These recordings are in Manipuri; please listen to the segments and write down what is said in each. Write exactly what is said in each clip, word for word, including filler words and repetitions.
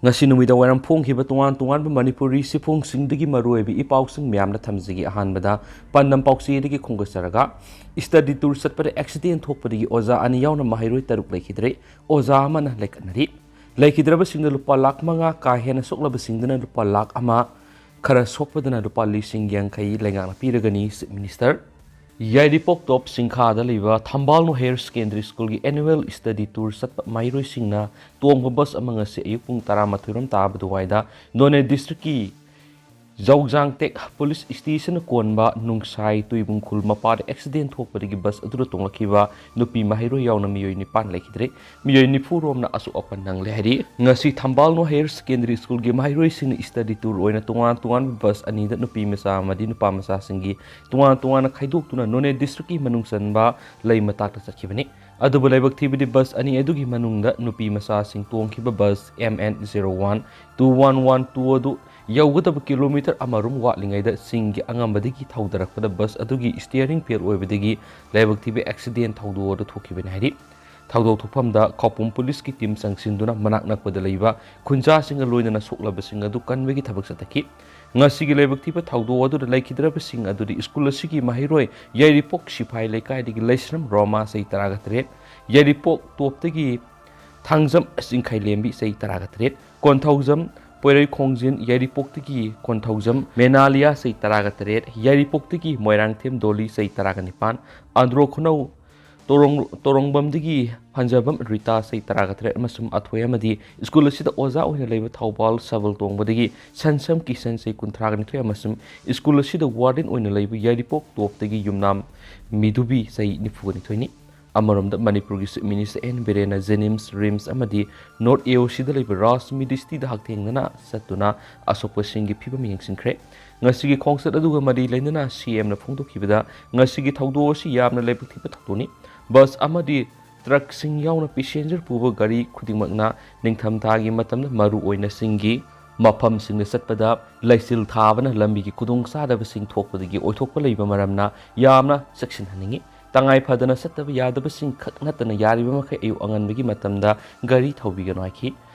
ꯉꯁꯤ ꯅꯨꯃꯤꯗꯥꯡ ꯋꯥꯏꯔꯝ ꯐꯣꯡꯈꯤꯕ ꯇꯣꯉꯥꯟ ꯇꯣꯉꯥꯟꯕ ꯃꯅꯤꯄꯨꯔꯤ ꯁꯤꯐꯣꯡꯁꯤꯡꯗꯒꯤ ꯃꯔꯨꯑꯣꯏꯕ ꯏ ꯄꯥꯎꯁꯤꯡ ꯃꯌꯥꯝꯅ ꯊꯝꯖꯒꯦ꯫ ꯑꯍꯥꯟꯕꯗ ꯄꯥꯟꯗꯝ ꯄꯥꯎꯆꯦꯗꯒꯤ ꯈꯣꯝꯒꯠꯆꯔꯒ, study tour ꯆꯠꯄꯗ accident ꯊꯣꯛꯄꯗꯒꯤ ꯑꯣꯖꯥ ꯑꯅꯤ ꯌꯥꯎꯅ ꯃꯍꯩꯔꯣꯏ ꯇꯔꯨꯛ ꯂꯩꯈꯤꯗ꯭ꯔꯦ꯫ ꯑꯣꯖꯥ ꯑꯃꯅ ꯂꯩꯈꯠꯅꯔꯤ꯫ ꯂꯩꯈꯤꯗ꯭ꯔꯕꯁꯤꯡꯗ ꯂꯨꯄꯥ ꯂꯥꯈ ꯃꯉꯥ, ꯀꯥ ꯍꯦꯟꯅ ꯁꯣꯛꯂꯕꯁꯤꯡꯗꯅ ꯂꯨꯄꯥ ꯂꯥꯈ ꯑꯃ, ꯈꯔ ꯁꯣꯛꯄꯗꯅ ꯂꯨꯄꯥ ꯂꯤꯁꯤꯡ ꯌꯥꯡꯈꯩ ꯂꯩꯉꯥꯛꯅ ꯄꯤꯔꯒꯅꯤ, Chief Minister꯫ ꯌꯥꯏꯔꯤꯄꯣꯛ ꯇꯣꯞ ꯁꯤꯡꯈꯥꯗ ꯂꯩꯕ ꯊꯝꯕꯥꯜꯅꯨ Higher Secondary Schoolꯒꯤ annual study tour ꯆꯠꯄ ꯃꯍꯩꯔꯣꯏꯁꯤꯡꯅ ꯇꯣꯡꯕ ꯕꯁ ꯑꯃ ꯉꯁꯤ ꯑꯌꯨꯛ ꯄꯨꯡ ꯇꯔꯥꯃꯥꯊꯣꯏ ꯔꯣꯝ ꯇꯥꯕ ꯑꯗꯨꯋꯥꯏꯗ ꯅꯣꯅꯦ districtꯀꯤ ꯖꯧꯖꯥꯡꯇꯦꯛ police stationꯅ ꯀꯣꯟꯕ ꯅꯨꯡꯁꯥꯏ ꯇꯨꯏꯕꯨꯡꯈꯨꯜ ꯃꯄꯥꯗ accident ꯊꯣꯛꯄꯗꯒꯤ ꯕꯁ ꯑꯗꯨꯗ ꯇꯣꯡꯂꯛꯈꯤꯕ ꯅꯨꯄꯤ ꯃꯍꯩꯔꯣꯏ ꯌꯥꯎꯅ ꯃꯤꯑꯣꯏ ꯅꯤꯄꯥꯟ ꯂꯩꯈꯤꯗ꯭ꯔꯦ꯫ ꯃꯤꯑꯣꯏ ꯅꯤꯐꯨ ꯔꯣꯝꯅ ꯑꯁꯣꯛ ꯑꯄꯟ ꯅꯪꯂꯦ ꯍꯥꯏꯔꯤ꯫ ꯉꯁꯤ ꯊꯝꯕꯥꯜꯅꯨ Higher Secondary Schoolꯒꯤ ꯃꯍꯩꯔꯣꯏꯁꯤꯡꯅ study tour ꯑꯣꯏꯅ ꯇꯣꯉꯥꯟ ꯇꯣꯉꯥꯟꯕ ꯕꯁ ꯑꯅꯤꯗ ꯅꯨꯄꯤ ꯃꯆꯥ ꯑꯃꯗꯤ ꯅꯨꯄꯥ ꯃꯆꯥꯁꯤꯡꯒꯤ ꯇꯣꯉꯥꯟ ꯇꯣꯉꯥꯟꯅ ꯈꯥꯏꯗꯣꯛꯇꯨꯅ ꯅꯣꯅꯦ districtꯀꯤ ꯃꯅꯨꯡ ꯆꯟꯕ ꯂꯩ ꯃꯇꯥꯛꯇ ꯆꯠꯈꯤꯕꯅꯤ꯫ ꯑꯗꯨꯕꯨ ꯂꯥꯏꯕꯛ ꯊꯤꯕꯗꯤ ꯕꯁ ꯑꯅꯤ ꯑꯗꯨꯒꯤ ꯃꯅꯨꯡꯗ ꯅꯨꯄꯤ ꯃꯆꯥꯁꯤꯡ ꯇꯣꯡꯈꯤꯕ bus M N zero one two one one two ꯑꯗꯨ ꯌꯧꯒꯗꯕ ꯀꯤꯂꯣꯃꯤꯇꯔ ꯑꯃꯔꯣꯝ ꯋꯥꯠꯂꯤꯉꯩꯗ ꯆꯤꯡꯒꯤ ꯑꯉꯝꯕꯗꯒꯤ ꯊꯧꯗꯔꯛꯄꯗ ꯕꯁ ꯑꯗꯨꯒꯤ steering fail ꯑꯣꯏꯕꯗꯒꯤ ꯂꯥꯏꯕꯛ ꯊꯤꯕ accident ꯊꯧꯗꯣꯛ ꯑꯗꯨ ꯊꯣꯛꯈꯤꯕꯅꯤ ꯍꯥꯏꯔꯤ꯫ ꯊꯧꯗꯣꯛ ꯊꯣꯛꯐꯝꯗ ꯈꯧꯄꯨꯝ policeꯀꯤ team ꯆꯪꯁꯤꯟꯗꯨꯅ ꯃꯅꯥꯛ ꯅꯛꯄꯗ ꯂꯩꯕ ꯈꯨꯟꯖꯥꯁꯤꯡꯒ ꯂꯣꯏꯅꯅ ꯁꯣꯛꯂꯕꯁꯤꯡ ꯑꯗꯨ ꯀꯟꯕꯒꯤ ꯊꯕꯛ ꯆꯠꯊꯈꯤ꯫ ꯉꯁꯤꯒꯤ ꯂꯥꯏꯕꯛ ꯊꯤꯕ ꯊꯧꯗꯣꯛ ꯑꯗꯨꯗ ꯂꯩꯈꯤꯗ꯭ꯔꯕꯁꯤꯡ ꯑꯗꯨꯗꯤ school ꯑꯁꯤꯒꯤ ꯃꯍꯩꯔꯣꯏ ꯌꯥꯏꯔꯤꯄꯣꯛ ꯁꯤꯐꯥꯏ ꯂꯩꯀꯥꯏꯗꯒꯤ ꯂꯩꯁ꯭ꯔꯝ ꯔꯣꯃꯥ, ꯆꯍꯤ ꯇꯔꯥꯒ ꯇꯔꯦꯠ, ꯌꯥꯏꯔꯤꯄꯣꯛ ꯇꯣꯞꯇꯒꯤ ꯊꯥꯡꯖꯝ ꯆꯤꯡꯈꯩꯂꯦꯝꯕꯤ, ꯆꯍꯤ ꯇꯔꯥꯒ ꯇꯔꯦꯠ, ꯀꯣꯟꯊꯧꯖꯝ ꯄꯣꯏꯔꯩ ꯈꯣꯡꯖꯤꯟ, ꯌꯥꯏꯔꯤꯄꯣꯛꯇꯒꯤ ꯀꯣꯟꯊꯧꯖꯝ ꯃꯦꯅꯥꯂꯤꯌꯥ, ꯆꯍꯤ ꯇꯔꯥꯒ ꯇꯔꯦꯠ, ꯌꯥꯏꯔꯤꯄꯣꯛꯇꯒꯤ ꯃꯣꯏꯔꯥꯡꯊꯦꯝ ꯗꯣꯂꯤ, ꯆꯍꯤ ꯇꯔꯥꯒ ꯅꯤꯄꯥꯟ, ꯑꯟꯗ꯭ꯔꯣ ꯈꯨꯅꯧ ꯇꯣꯔꯣꯡ-, ꯇꯣꯔꯣꯡꯕꯝꯗꯒꯤ ꯐꯟꯖꯕꯝ ꯔꯤꯇꯥ, ꯆꯍꯤ ꯇꯔꯥꯒ ꯇꯔꯦꯠ, ꯑꯃꯁꯨꯡ ꯑꯊꯣꯏ ꯑꯃꯗꯤ school ꯑꯁꯤꯗ ꯑꯣꯖꯥ ꯑꯣꯏꯅ ꯂꯩꯕ ꯊꯧꯕꯥꯜ ꯁꯕꯜ ꯇꯣꯡꯕꯗꯒꯤ ꯁꯟꯁꯝ ꯀꯤꯁꯟ, ꯆꯍꯤ ꯀꯨꯟꯊ꯭ꯔꯥꯒ ꯅꯤꯊꯣꯏ, ꯑꯃꯁꯨꯡ school ꯑꯁꯤꯗ warden ꯑꯣꯏꯅ ꯂꯩꯕ ꯌꯥꯏꯔꯤꯄꯣꯛ ꯇꯣꯞꯇꯒꯤ ꯌꯨꯝꯅꯥꯝ ꯃꯤꯗꯨꯕꯤ, ꯆꯍꯤ ꯅꯤꯐꯨꯒ ꯅꯤꯊꯣꯏꯅꯤ꯫ ꯑꯃꯔꯣꯝꯗ ꯃꯅꯤꯄꯨꯔꯒꯤ Chief Minister N ꯕꯤꯔꯦꯟꯅ JNIMS, RIMS ꯑꯃꯗꯤ North AOCꯗ ꯂꯩꯕ ꯔꯥꯖꯃꯤꯗꯤꯁꯇꯤꯗ ꯍꯛꯊꯦꯡꯅꯅ ꯆꯠꯇꯨꯅ ꯑꯁꯣꯛꯄꯁꯤꯡꯒꯤ ꯐꯤꯕꯝ ꯌꯦꯡꯁꯤꯟꯈ꯭ꯔꯦ꯫ ꯉꯁꯤꯒꯤ ꯈꯣꯡꯆꯠ ꯑꯗꯨꯒ ꯃꯔꯤ ꯂꯩꯅꯅ CMꯅ ꯐꯣꯡꯗꯣꯛꯈꯤꯕꯗ, ꯉꯁꯤꯒꯤ ꯊꯧꯗꯣꯛ ꯑꯁꯤ ꯌꯥꯝꯅ ꯂꯥꯏꯕꯛ ꯊꯤꯕ ꯊꯧꯗꯣꯛꯅꯤ꯫ ꯕꯁ ꯑꯃꯗꯤ ꯇ꯭ꯔꯛꯁꯤꯡ ꯌꯥꯎꯅ passenger ꯄꯨꯕ ꯒꯥꯔꯤ ꯈꯨꯗꯤꯡꯃꯛꯅ ꯅꯤꯡꯊꯝꯊꯥꯒꯤ ꯃꯇꯝꯗ ꯃꯔꯨ ꯑꯣꯏꯅ ꯆꯤꯡꯒꯤ ꯃꯐꯝꯁꯤꯡꯗ ꯆꯠꯄꯗ ꯂꯩꯆꯤꯜ ꯊꯥꯕꯅ ꯂꯝꯕꯤꯒꯤ ꯈꯨꯗꯣꯡꯆꯥꯗꯕꯁꯤꯡ ꯊꯣꯛꯄꯗꯒꯤ ꯑꯣꯏꯊꯣꯛꯄ ꯂꯩꯕ ꯃꯔꯝꯅ ꯌꯥꯝꯅ ꯆꯦꯛꯁꯤꯟꯍꯟꯅꯤꯡꯏ꯫ ꯇꯉꯥꯏ ꯐꯗꯅ ꯆꯠꯇꯕ ꯌꯥꯗꯕꯁꯤꯡ ꯈꯛ ꯅꯠꯇꯅ ꯌꯥꯔꯤꯕ ꯃꯈꯩ ꯑꯌꯨꯛ ꯑꯉꯟꯕꯒꯤ ꯃꯇꯝꯗ ꯒꯥꯔꯤ ꯊꯧꯕꯤꯒꯅꯨ ꯍꯥꯏꯈꯤ꯫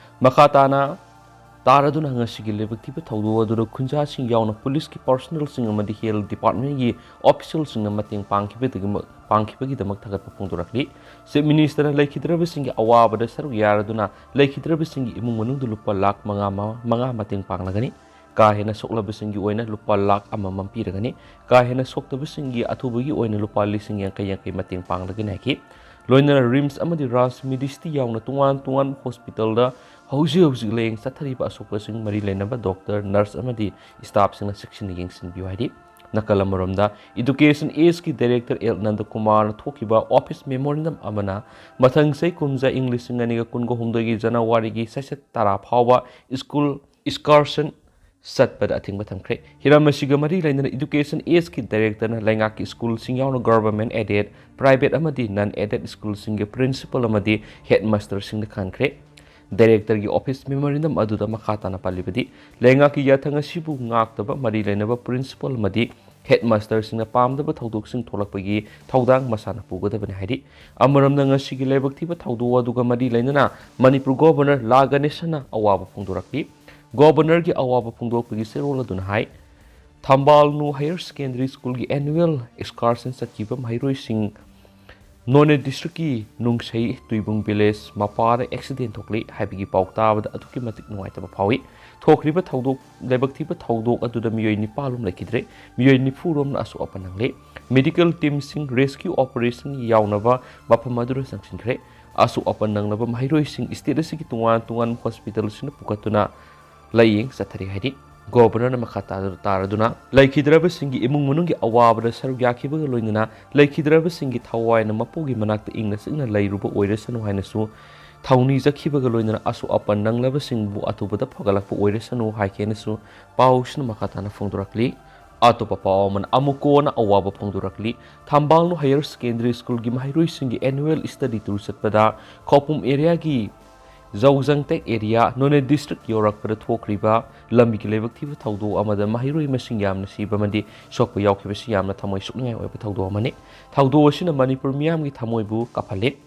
ꯃꯈꯥ ꯇꯥꯅ ꯇꯥꯔꯗꯨꯅ ꯉꯁꯤꯒꯤ ꯂꯥꯏꯕꯛ ꯊꯤꯕ ꯊꯧꯗꯣꯛ ꯑꯗꯨꯗ ꯈꯨꯟꯖꯥꯁꯤꯡ ꯌꯥꯎꯅ ꯄꯨꯂꯤꯁꯀꯤ ꯄꯥꯔꯁꯣꯅꯦꯜꯁꯤꯡ ꯑꯃꯗꯤ ꯍꯦꯜꯊ ꯗꯤꯄꯥꯔꯠꯃꯦꯟꯒꯤ ꯑꯣꯐꯤꯁꯤꯌꯦꯜꯁꯤꯡꯅ ꯃꯇꯦꯡ ꯄꯥꯡꯈꯤꯕꯗꯒꯤ-, ꯄꯥꯡꯈꯤꯕꯒꯤꯗꯃꯛ ꯊꯥꯒꯠꯄ ꯐꯣꯡꯗꯣꯔꯛꯂꯤ꯫ ꯆꯤꯐ ꯃꯤꯅꯤꯁꯇꯔꯅ ꯂꯩꯈꯤꯗ꯭ꯔꯕꯁꯤꯡꯒꯤ ꯑꯋꯥꯕꯗ ꯁꯔꯨꯛ ꯌꯥꯔꯗꯨꯅ ꯂꯩꯈꯤꯗ꯭ꯔꯕꯁꯤꯡꯒꯤ ꯏꯃꯨꯡ ꯃꯅꯨꯡꯗ ꯂꯨꯄꯥ ꯂꯥꯈ ꯃꯉꯥ, ꯃꯉꯥ ꯃꯇꯦꯡ ꯄꯥꯡꯂꯒꯅꯤ꯫ ꯀꯥ ꯍꯦꯟꯅ ꯁꯣꯛꯂꯕꯁꯤꯡꯒꯤ ꯑꯣꯏꯅ ꯂꯨꯄꯥ ꯂꯥꯈ ꯑꯃꯃꯝ ꯄꯤꯔꯒꯅꯤ꯫ ꯀꯥ ꯍꯦꯟꯅ ꯁꯣꯛꯇꯕꯁꯤꯡꯒꯤ ꯑꯊꯨꯕꯒꯤ ꯑꯣꯏꯅ ꯂꯨꯄꯥ ꯂꯤꯁꯤꯡ ꯌꯥꯡꯈꯩ ꯌꯥꯡꯈꯩ ꯃꯇꯦꯡ ꯄꯥꯡꯂꯒꯅꯤ ꯍꯥꯏꯈꯤ꯫ ꯂꯣꯏꯅꯅ ꯔꯤꯝꯁ ꯑꯃꯗꯤ ꯔꯥꯖ ꯃꯤꯗꯤꯁꯤꯇꯤ ꯌꯥꯎꯅ ꯇꯣꯉꯥꯟ ꯇꯣꯉꯥꯟꯕ ꯍꯣꯁꯄꯤꯇꯥꯜꯗ ꯍꯧꯖꯤꯛ ꯍꯧꯖꯤꯛ ꯂꯥꯌꯦꯡ ꯆꯠꯊꯔꯤꯕ ꯑꯁꯣꯛꯄꯁꯤꯡ ꯃꯔꯤ ꯂꯩꯅꯕ ꯗꯣꯛꯇꯔ, ꯅꯔꯁ ꯑꯃꯗꯤ ꯁ꯭ꯇꯥꯐꯁꯤꯡꯅ ꯆꯦꯛꯁꯤꯟꯅ ꯌꯦꯡꯁꯤꯟꯕꯤꯌꯨ ꯍꯥꯏꯔꯤ꯫ ꯅꯥꯀꯜ ꯑꯃꯔꯣꯝꯗ, ꯏꯗꯨꯀꯦꯁꯟ ꯑꯦꯖꯀꯤ ꯗꯥꯏꯔꯦꯛꯇꯔ ꯑꯦꯜ ꯅꯟꯗꯀꯨꯃꯥꯔꯅ ꯊꯣꯛꯈꯤꯕ ꯑꯣꯐꯤꯁ ꯃꯦꯃꯣꯔꯦꯟꯗꯝ ꯑꯃꯅ ꯃꯊꯪ ꯆꯍꯤ ꯀꯨꯝꯖꯥ ꯏꯪ ꯂꯤꯁꯤꯡ ꯑꯅꯤꯒ ꯀꯨꯟꯒ ꯍꯨꯝꯗꯣꯏꯒꯤ ꯖꯅꯋꯥꯔꯤꯒꯤ ꯆꯩꯆꯠ ꯇꯔꯥ ꯐꯥꯎꯕ ꯁ꯭ꯀꯨꯜ ꯏꯁꯀꯥꯔꯁꯟ ꯆꯠꯄꯗ ꯑꯊꯤꯡꯕ ꯊꯝꯈ꯭ꯔꯦ꯫ ꯍꯤꯔꯝ ꯑꯁꯤꯒ ꯃꯔꯤ ꯂꯩꯅꯅ ꯏꯗꯨꯀꯦꯁꯟ ꯑꯦꯖꯀꯤ ꯗꯥꯏꯔꯦꯛꯇꯔꯅ ꯂꯩꯉꯥꯛꯀꯤ ꯁ꯭ꯀꯨꯜꯁꯤꯡ ꯌꯥꯎꯅ ꯒꯚꯔꯟꯃꯦꯟ ꯑꯦꯗꯦꯗ, ꯄ꯭ꯔꯥꯏꯚꯦꯠ ꯑꯃꯗꯤ ꯅꯟ ꯑꯦꯗꯦꯗ ꯁ꯭ꯀꯨꯜꯁꯤꯡꯒꯤ ꯄ꯭ꯔꯤꯟꯁꯤꯄꯜ ꯑꯃꯗꯤ ꯍꯦꯗꯃꯥꯁꯇꯔꯁꯤꯡꯗ ꯈꯪꯍꯟꯈ꯭ꯔꯦ꯫ ꯗꯥꯏꯔꯦꯛꯇꯔꯒꯤ ꯑꯣꯐꯤꯁ ꯃꯦꯃꯣꯔꯦꯟꯗꯝ ꯑꯗꯨꯗ ꯃꯈꯥ ꯇꯥꯅ ꯄꯜꯂꯤꯕꯗꯤ, ꯂꯩꯉꯥꯛꯀꯤ ꯌꯥꯊꯪ ꯑꯁꯤꯕꯨ ꯉꯥꯛꯇꯕ ꯃꯔꯤ ꯂꯩꯅꯕ ꯄ꯭ꯔꯤꯟꯁꯤꯄꯜ ꯑꯃꯗꯤ ꯍꯦꯗꯃꯥꯁꯇꯔꯁꯤꯡꯅ ꯄꯥꯝꯗꯕ ꯊꯧꯗꯣꯛꯁꯤꯡ ꯊꯣꯛꯂꯛꯄꯒꯤ ꯊꯧꯗꯥꯡ ꯃꯁꯥꯅ ꯄꯨꯒꯗꯕꯅꯤ ꯍꯥꯏꯔꯤ꯫ ꯑꯃꯔꯣꯝꯗ, ꯉꯁꯤꯒꯤ ꯂꯥꯏꯕꯛ ꯊꯤꯕ ꯊꯧꯗꯣꯛ ꯑꯗꯨꯒ ꯃꯔꯤ ꯂꯩꯅꯅ ꯃꯅꯤꯄꯨꯔ ꯒꯣꯚꯔꯅꯔ ꯂꯥ ꯒꯅꯦꯁꯟꯅ ꯑꯋꯥꯕ ꯐꯣꯡꯗꯣꯔꯛꯂꯤ꯫ ꯒꯣꯚꯔꯅꯔꯒꯤ ꯑꯋꯥꯕ ꯐꯣꯡꯗꯣꯛꯄꯒꯤ ꯆꯦꯔꯣꯜ ꯑꯗꯨꯅ ꯍꯥꯏ, ꯊꯝꯕꯥꯜꯅꯨ ꯍꯥꯌꯔ ꯁꯦꯀꯦꯟꯗꯔꯤ ꯁ꯭ꯀꯨꯜꯒꯤ ꯑꯦꯅꯨꯋꯦꯜ ꯏꯁꯀꯥꯔꯁꯟ ꯆꯠꯈꯤꯕ ꯃꯍꯩꯔꯣꯏꯁꯤꯡ ꯅꯣꯅꯦ ꯗꯤꯁꯇ꯭ꯔꯤꯛꯀꯤ ꯅꯨꯡꯁꯩ ꯇꯨꯏꯕꯨꯡ ꯚꯤꯂꯦꯖ ꯃꯄꯥꯗ ꯑꯦꯛꯁꯤꯗꯦꯟ ꯊꯣꯛꯂꯤ ꯍꯥꯏꯕꯒꯤ ꯄꯥꯎ ꯇꯥꯕꯗ ꯑꯗꯨꯛꯀꯤ ꯃꯇꯤꯛ ꯅꯨꯡꯉꯥꯏꯇꯕ ꯐꯥꯎꯏ꯫ ꯊꯣꯛꯈ꯭ꯔꯤꯕ ꯊꯧꯗꯣꯛ, ꯂꯥꯏꯕꯛ ꯊꯤꯕ ꯊꯧꯗꯣꯛ ꯑꯗꯨꯗ ꯃꯤꯑꯣꯏ ꯅꯤꯄꯥ ꯂꯣꯝ ꯂꯩꯈꯤꯗ꯭ꯔꯦ, ꯃꯤꯑꯣꯏ ꯅꯤꯐꯨ ꯔꯣꯝꯅ ꯑꯁꯣꯛ ꯑꯄꯟ ꯅꯪꯂꯤ꯫ ꯃꯦꯗꯤꯀꯦꯜ ꯇꯤꯝꯁꯤꯡ ꯔꯦꯁꯀ꯭ꯌꯨ ꯑꯣꯄꯔꯦꯁꯟ ꯌꯥꯎꯅꯕ ꯃꯐꯝ ꯑꯗꯨꯗ ꯆꯪꯁꯤꯟꯈ꯭ꯔꯦ꯫ ꯑꯁꯣꯛ ꯑꯄꯟ ꯅꯪꯂꯕ ꯃꯍꯩꯔꯣꯏꯁꯤꯡ ꯁ꯭ꯇꯦꯠ ꯑꯁꯤꯒꯤ ꯇꯣꯉꯥꯟ ꯇꯣꯉꯥꯟꯕ ꯍꯣꯁꯄꯤꯇꯥꯜꯁꯤꯡꯗ ꯄꯨꯈꯠꯇꯨꯅ ꯂꯥꯌꯦꯡ ꯆꯠꯊꯔꯤ ꯍꯥꯏꯔꯤ꯫ ꯒꯣꯚꯔꯅꯔꯅ ꯃꯈꯥ ꯇꯥ-, ꯇꯥꯔꯗꯨꯅ ꯂꯩꯈꯤꯗ꯭ꯔꯕꯁꯤꯡꯒꯤ ꯏꯃꯨꯡ ꯃꯅꯨꯡꯒꯤ ꯑꯋꯥꯕꯗ ꯁꯔꯨꯛ ꯌꯥꯈꯤꯕꯒ ꯂꯣꯏꯅꯅ ꯂꯩꯈꯤꯗ꯭ꯔꯕꯁꯤꯡꯒꯤ ꯊꯋꯥꯏꯅ ꯃꯄꯨꯒꯤ ꯃꯅꯥꯛꯇ ꯏꯪꯅ ꯆꯤꯛꯅ ꯂꯩꯔꯨꯕ ꯑꯣꯏꯔꯁꯅꯨ ꯍꯥꯏꯅꯁꯨ ꯊꯧꯅꯤꯖꯈꯤꯕꯒ ꯂꯣꯏꯅꯅ ꯑꯁꯣꯛ ꯑꯄꯟ ꯅꯪꯂꯕꯁꯤꯡꯕꯨ ꯑꯊꯨꯕꯗ ꯐꯒꯠꯂꯛꯄ ꯑꯣꯏꯔꯁꯅꯨ ꯍꯥꯏꯈꯤ ꯍꯥꯏꯅꯁꯨ ꯄꯥꯎꯁꯤꯅ ꯃꯈꯥ ꯇꯥꯅ ꯐꯣꯡꯗꯣꯔꯛꯂꯤ꯫ ꯑꯇꯣꯞꯄ ꯄꯥꯎ ꯑꯃꯅ ꯑꯃꯨꯛ ꯀꯣꯟꯅ ꯑꯋꯥꯕ ꯐꯣꯡꯗꯣꯔꯛꯂꯤ꯫ ꯊꯝꯕꯥꯜꯅꯨ ꯍꯥꯌꯔ ꯁꯦꯀꯦꯟꯗꯔꯤ ꯁ꯭ꯀꯨꯜꯒꯤ ꯃꯍꯩꯔꯣꯏꯁꯤꯡꯒꯤ ꯑꯦꯅꯨꯋꯦꯜ ꯁ꯭ꯇꯗꯤ ꯇꯨꯔ ꯆꯠꯄꯗ ꯈꯧꯄꯨꯝ ꯑꯦꯔꯤꯌꯥꯒꯤ ꯖꯧꯖꯪꯇꯦꯛ ꯑꯦꯔꯤꯌꯥ, ꯅꯣꯅꯦ ꯗꯤꯁꯇ꯭ꯔꯤꯛ ꯌꯧꯔꯛꯄꯗ ꯊꯣꯛꯈ꯭ꯔꯤꯕ ꯂꯝꯕꯤꯒꯤ ꯂꯥꯏꯕꯛ ꯊꯤꯕ ꯊꯧꯗꯣꯛ ꯑꯃꯗ ꯃꯍꯩꯔꯣꯏ ꯃꯁꯤꯡ ꯌꯥꯝꯅ ꯁꯤꯕ ꯑꯃꯗꯤ ꯁꯣꯛꯄ ꯌꯥꯎꯈꯤꯕꯁꯤ ꯌꯥꯝꯅ ꯊꯃꯣꯏ ꯁꯣꯛꯅꯤꯡꯉꯥꯏ ꯑꯣꯏꯕ ꯊꯧꯗꯣꯛ ꯑꯃꯅꯤ꯫ ꯊꯧꯗꯣꯛ ꯑꯁꯤꯅ ꯃꯅꯤꯄꯨꯔ ꯃꯤꯌꯥꯝꯒꯤ ꯊꯃꯣꯏꯕꯨ ꯀꯥꯞꯍꯜꯂꯤ꯫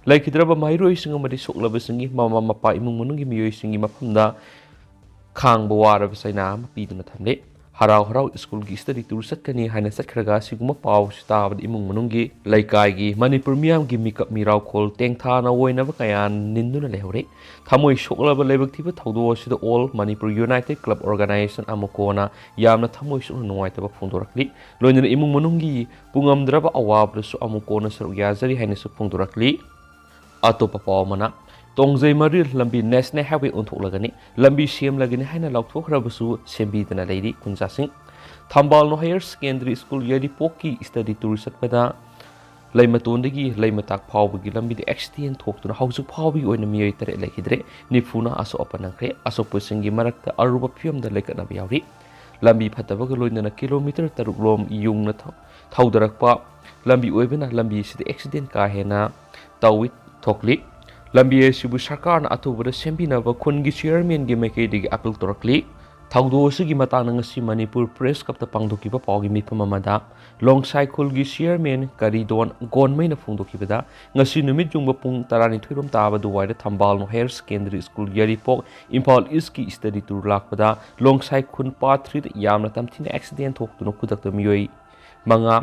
ꯂꯩꯈꯤꯗ꯭ꯔꯕ ꯃꯍꯩꯔꯣꯏꯁꯤꯡ ꯑꯃꯗꯤ ꯁꯣꯛꯂꯕꯁꯤꯡꯒꯤ ꯃꯃꯥ ꯃꯄꯥ, ꯏꯃꯨꯡ ꯃꯅꯨꯡꯒꯤ ꯃꯤꯑꯣꯏꯁꯤꯡꯒꯤ ꯃꯐꯝꯗ ꯈꯥꯡꯕ ꯋꯥꯔꯕ ꯆꯩꯅꯥ ꯑꯃ ꯄꯤꯗꯨꯅ ꯊꯝꯂꯦ꯫ ꯍꯔꯥꯎ ꯍꯔꯥꯎ ꯁ꯭ꯀꯨꯜꯒꯤ ꯁ꯭ꯇꯗꯤ ꯇꯨꯔ ꯆꯠꯀꯅꯤ ꯍꯥꯏꯅ ꯆꯠꯈ꯭ꯔꯒ ꯑꯁꯤꯒꯨꯝꯕ ꯄꯥꯎꯁꯤ ꯇꯥꯕꯗ ꯏꯃꯨꯡ ꯃꯅꯨꯡꯒꯤ, ꯂꯩꯀꯥꯏꯒꯤ, ꯃꯅꯤꯄꯨꯔ ꯃꯤꯌꯥꯝꯒꯤ ꯃꯤꯀꯞ ꯃꯤꯔꯥꯎꯈꯣꯜ ꯇꯦꯡꯊꯥꯅ ꯑꯣꯏꯅꯕ ꯀꯌꯥ ꯅꯤꯟꯗꯨꯅ ꯂꯩꯍꯧꯔꯦ꯫ ꯊꯃꯣꯏ ꯁꯣꯛꯂꯕ ꯂꯥꯏꯕꯛ ꯊꯤꯕ ꯊꯧꯗꯣꯛ ꯑꯁꯤꯗ All Manipur United Club Organization, ꯑꯃꯨꯀꯣꯅ ꯌꯥꯝꯅ ꯊꯃꯣꯏ ꯁꯣꯛꯅ ꯅꯨꯡꯉꯥꯏꯇꯕ ꯐꯣꯡꯗꯣꯔꯛꯂꯤ꯫ ꯂꯣꯏꯅꯅ ꯏꯃꯨꯡ ꯃꯅꯨꯡꯒꯤ ꯄꯨꯉꯝꯗ꯭ꯔꯕ ꯑꯋꯥꯕꯗꯁꯨ ꯑꯃꯨꯀꯣꯅ ꯁꯔꯨꯛ ꯌꯥꯖꯔꯤ ꯍꯥꯏꯅꯁꯨ ꯐꯣꯡꯗꯣꯔꯛꯂꯤ꯫ ꯑꯇꯣꯞꯄ ꯄꯥꯎ ꯑꯃꯅ, ꯇꯣꯡꯖꯩ ꯃꯔꯤꯜ ꯂꯝꯕꯤ National Highway ꯑꯣꯟꯊꯣꯛꯂꯒꯅꯤ, ꯂꯝꯕꯤ ꯁꯦꯝꯂꯒꯅꯤ ꯍꯥꯏꯅ ꯂꯥꯎꯊꯣꯛꯈ꯭ꯔꯕꯁꯨ ꯁꯦꯝꯕꯤꯗꯅ ꯂꯩꯔꯤ ꯈꯨꯟꯖꯥꯁꯤꯡ꯫ ꯊꯝꯕꯥꯜꯅꯨ Higher Secondary School ꯌꯥꯏꯔꯤꯄꯣꯛꯀꯤ ꯁ꯭ꯇꯗꯤ ꯇꯨꯔ ꯆꯠꯄꯗ ꯂꯩꯃꯇꯣꯟꯗꯒꯤ ꯂꯩꯃꯇꯥꯛ ꯐꯥꯎꯕꯒꯤ ꯂꯝꯕꯤꯗ ꯑꯦꯛꯁꯤꯗꯦꯟ ꯊꯣꯛꯇꯨꯅ ꯍꯧꯖꯤꯛ ꯐꯥꯎꯕꯒꯤ ꯑꯣꯏꯅ ꯃꯤꯑꯣꯏ ꯇꯔꯦꯠ ꯂꯩꯈꯤꯗ꯭ꯔꯦ, ꯅꯤꯐꯨꯅ ꯑꯁꯣꯛ ꯑꯄꯟ ꯅꯪꯈ꯭ꯔꯦ꯫ ꯑꯁꯣꯛꯄꯁꯤꯡꯒꯤ ꯃꯔꯛꯇ ꯑꯔꯨꯕ ꯐꯤꯕꯝꯗ ꯂꯩꯈꯠꯅꯕ ꯌꯥꯎꯔꯤ꯫ ꯂꯝꯕꯤ ꯐꯠꯇꯕꯒ ꯂꯣꯏꯅꯅ ꯀꯤꯂꯣꯃꯤꯇꯔ ꯇꯔꯨꯛ ꯂꯣꯝ ꯌꯨꯡꯅ ꯊꯧ-, ꯊꯧꯗꯔꯛꯄ ꯂꯝꯕꯤ ꯑꯣꯏꯕꯅ ꯂꯝꯕꯤ ꯑꯁꯤꯗ ꯑꯦꯛꯁꯤꯗꯦꯟ ꯀꯥ ꯍꯦꯟꯅ ꯇꯧꯏ, ꯊꯣꯛꯂꯤ꯫ ꯂꯝꯕꯤ ꯑꯁꯤꯕꯨ ꯁꯔꯀꯥꯔꯅ ꯑꯊꯨꯕꯗ ꯁꯦꯝꯕꯤꯅꯕ ꯈꯨꯟꯒꯤ ꯆꯤꯌꯔꯃꯦꯟꯒꯤ ꯃꯥꯏꯀꯩꯗꯒꯤ ꯑꯥꯄꯤꯜ ꯇꯧꯔꯛꯂꯤ꯫ ꯊꯧꯗꯣꯛ ꯑꯁꯤꯒꯤ ꯃꯇꯥꯡꯗ ꯉꯁꯤ ꯃꯅꯤꯄꯨꯔ ꯄ꯭ꯔꯦꯁ ꯀ꯭ꯂꯕꯇ ꯄꯥꯡꯊꯣꯛꯈꯤꯕ ꯄꯥꯎꯒꯤ ꯃꯤꯐꯝ ꯑꯃꯗ ꯂꯣꯡꯁꯥꯏ ꯈꯨꯜꯒꯤ ꯆꯤꯌꯔꯃꯦꯟ ꯀꯔꯤꯗꯣꯟ ꯒꯣꯟꯃꯩꯅ ꯐꯣꯡꯗꯣꯛꯈꯤꯕꯗ, ꯉꯁꯤ ꯅꯨꯃꯤꯠ ꯌꯨꯡꯕ ꯄꯨꯡ ꯇꯔꯥꯅꯤꯊꯣꯏ ꯔꯣꯝ ꯇꯥꯕ ꯑꯗꯨꯋꯥꯏꯗ ꯊꯝꯕꯥꯜꯅꯨ Higher Secondary School ꯌꯥꯏꯔꯤꯄꯣꯛ, ꯏꯝꯐꯥꯜ ꯏꯁꯀꯤ ꯁ꯭ꯇꯗꯤ ꯇꯨꯔ ꯂꯥꯛꯄꯗ ꯂꯣꯡꯁꯥꯏ ꯈꯨꯟ ꯄꯥꯔꯠ ꯊ꯭ꯔꯤꯗ ꯌꯥꯝꯅ ꯇꯝꯊꯤꯅ ꯑꯦꯛꯁꯤꯗꯦꯟ ꯊꯣꯛꯇꯨꯅ ꯈꯨꯗꯛꯇ ꯃꯤꯑꯣꯏ ꯃꯉꯥ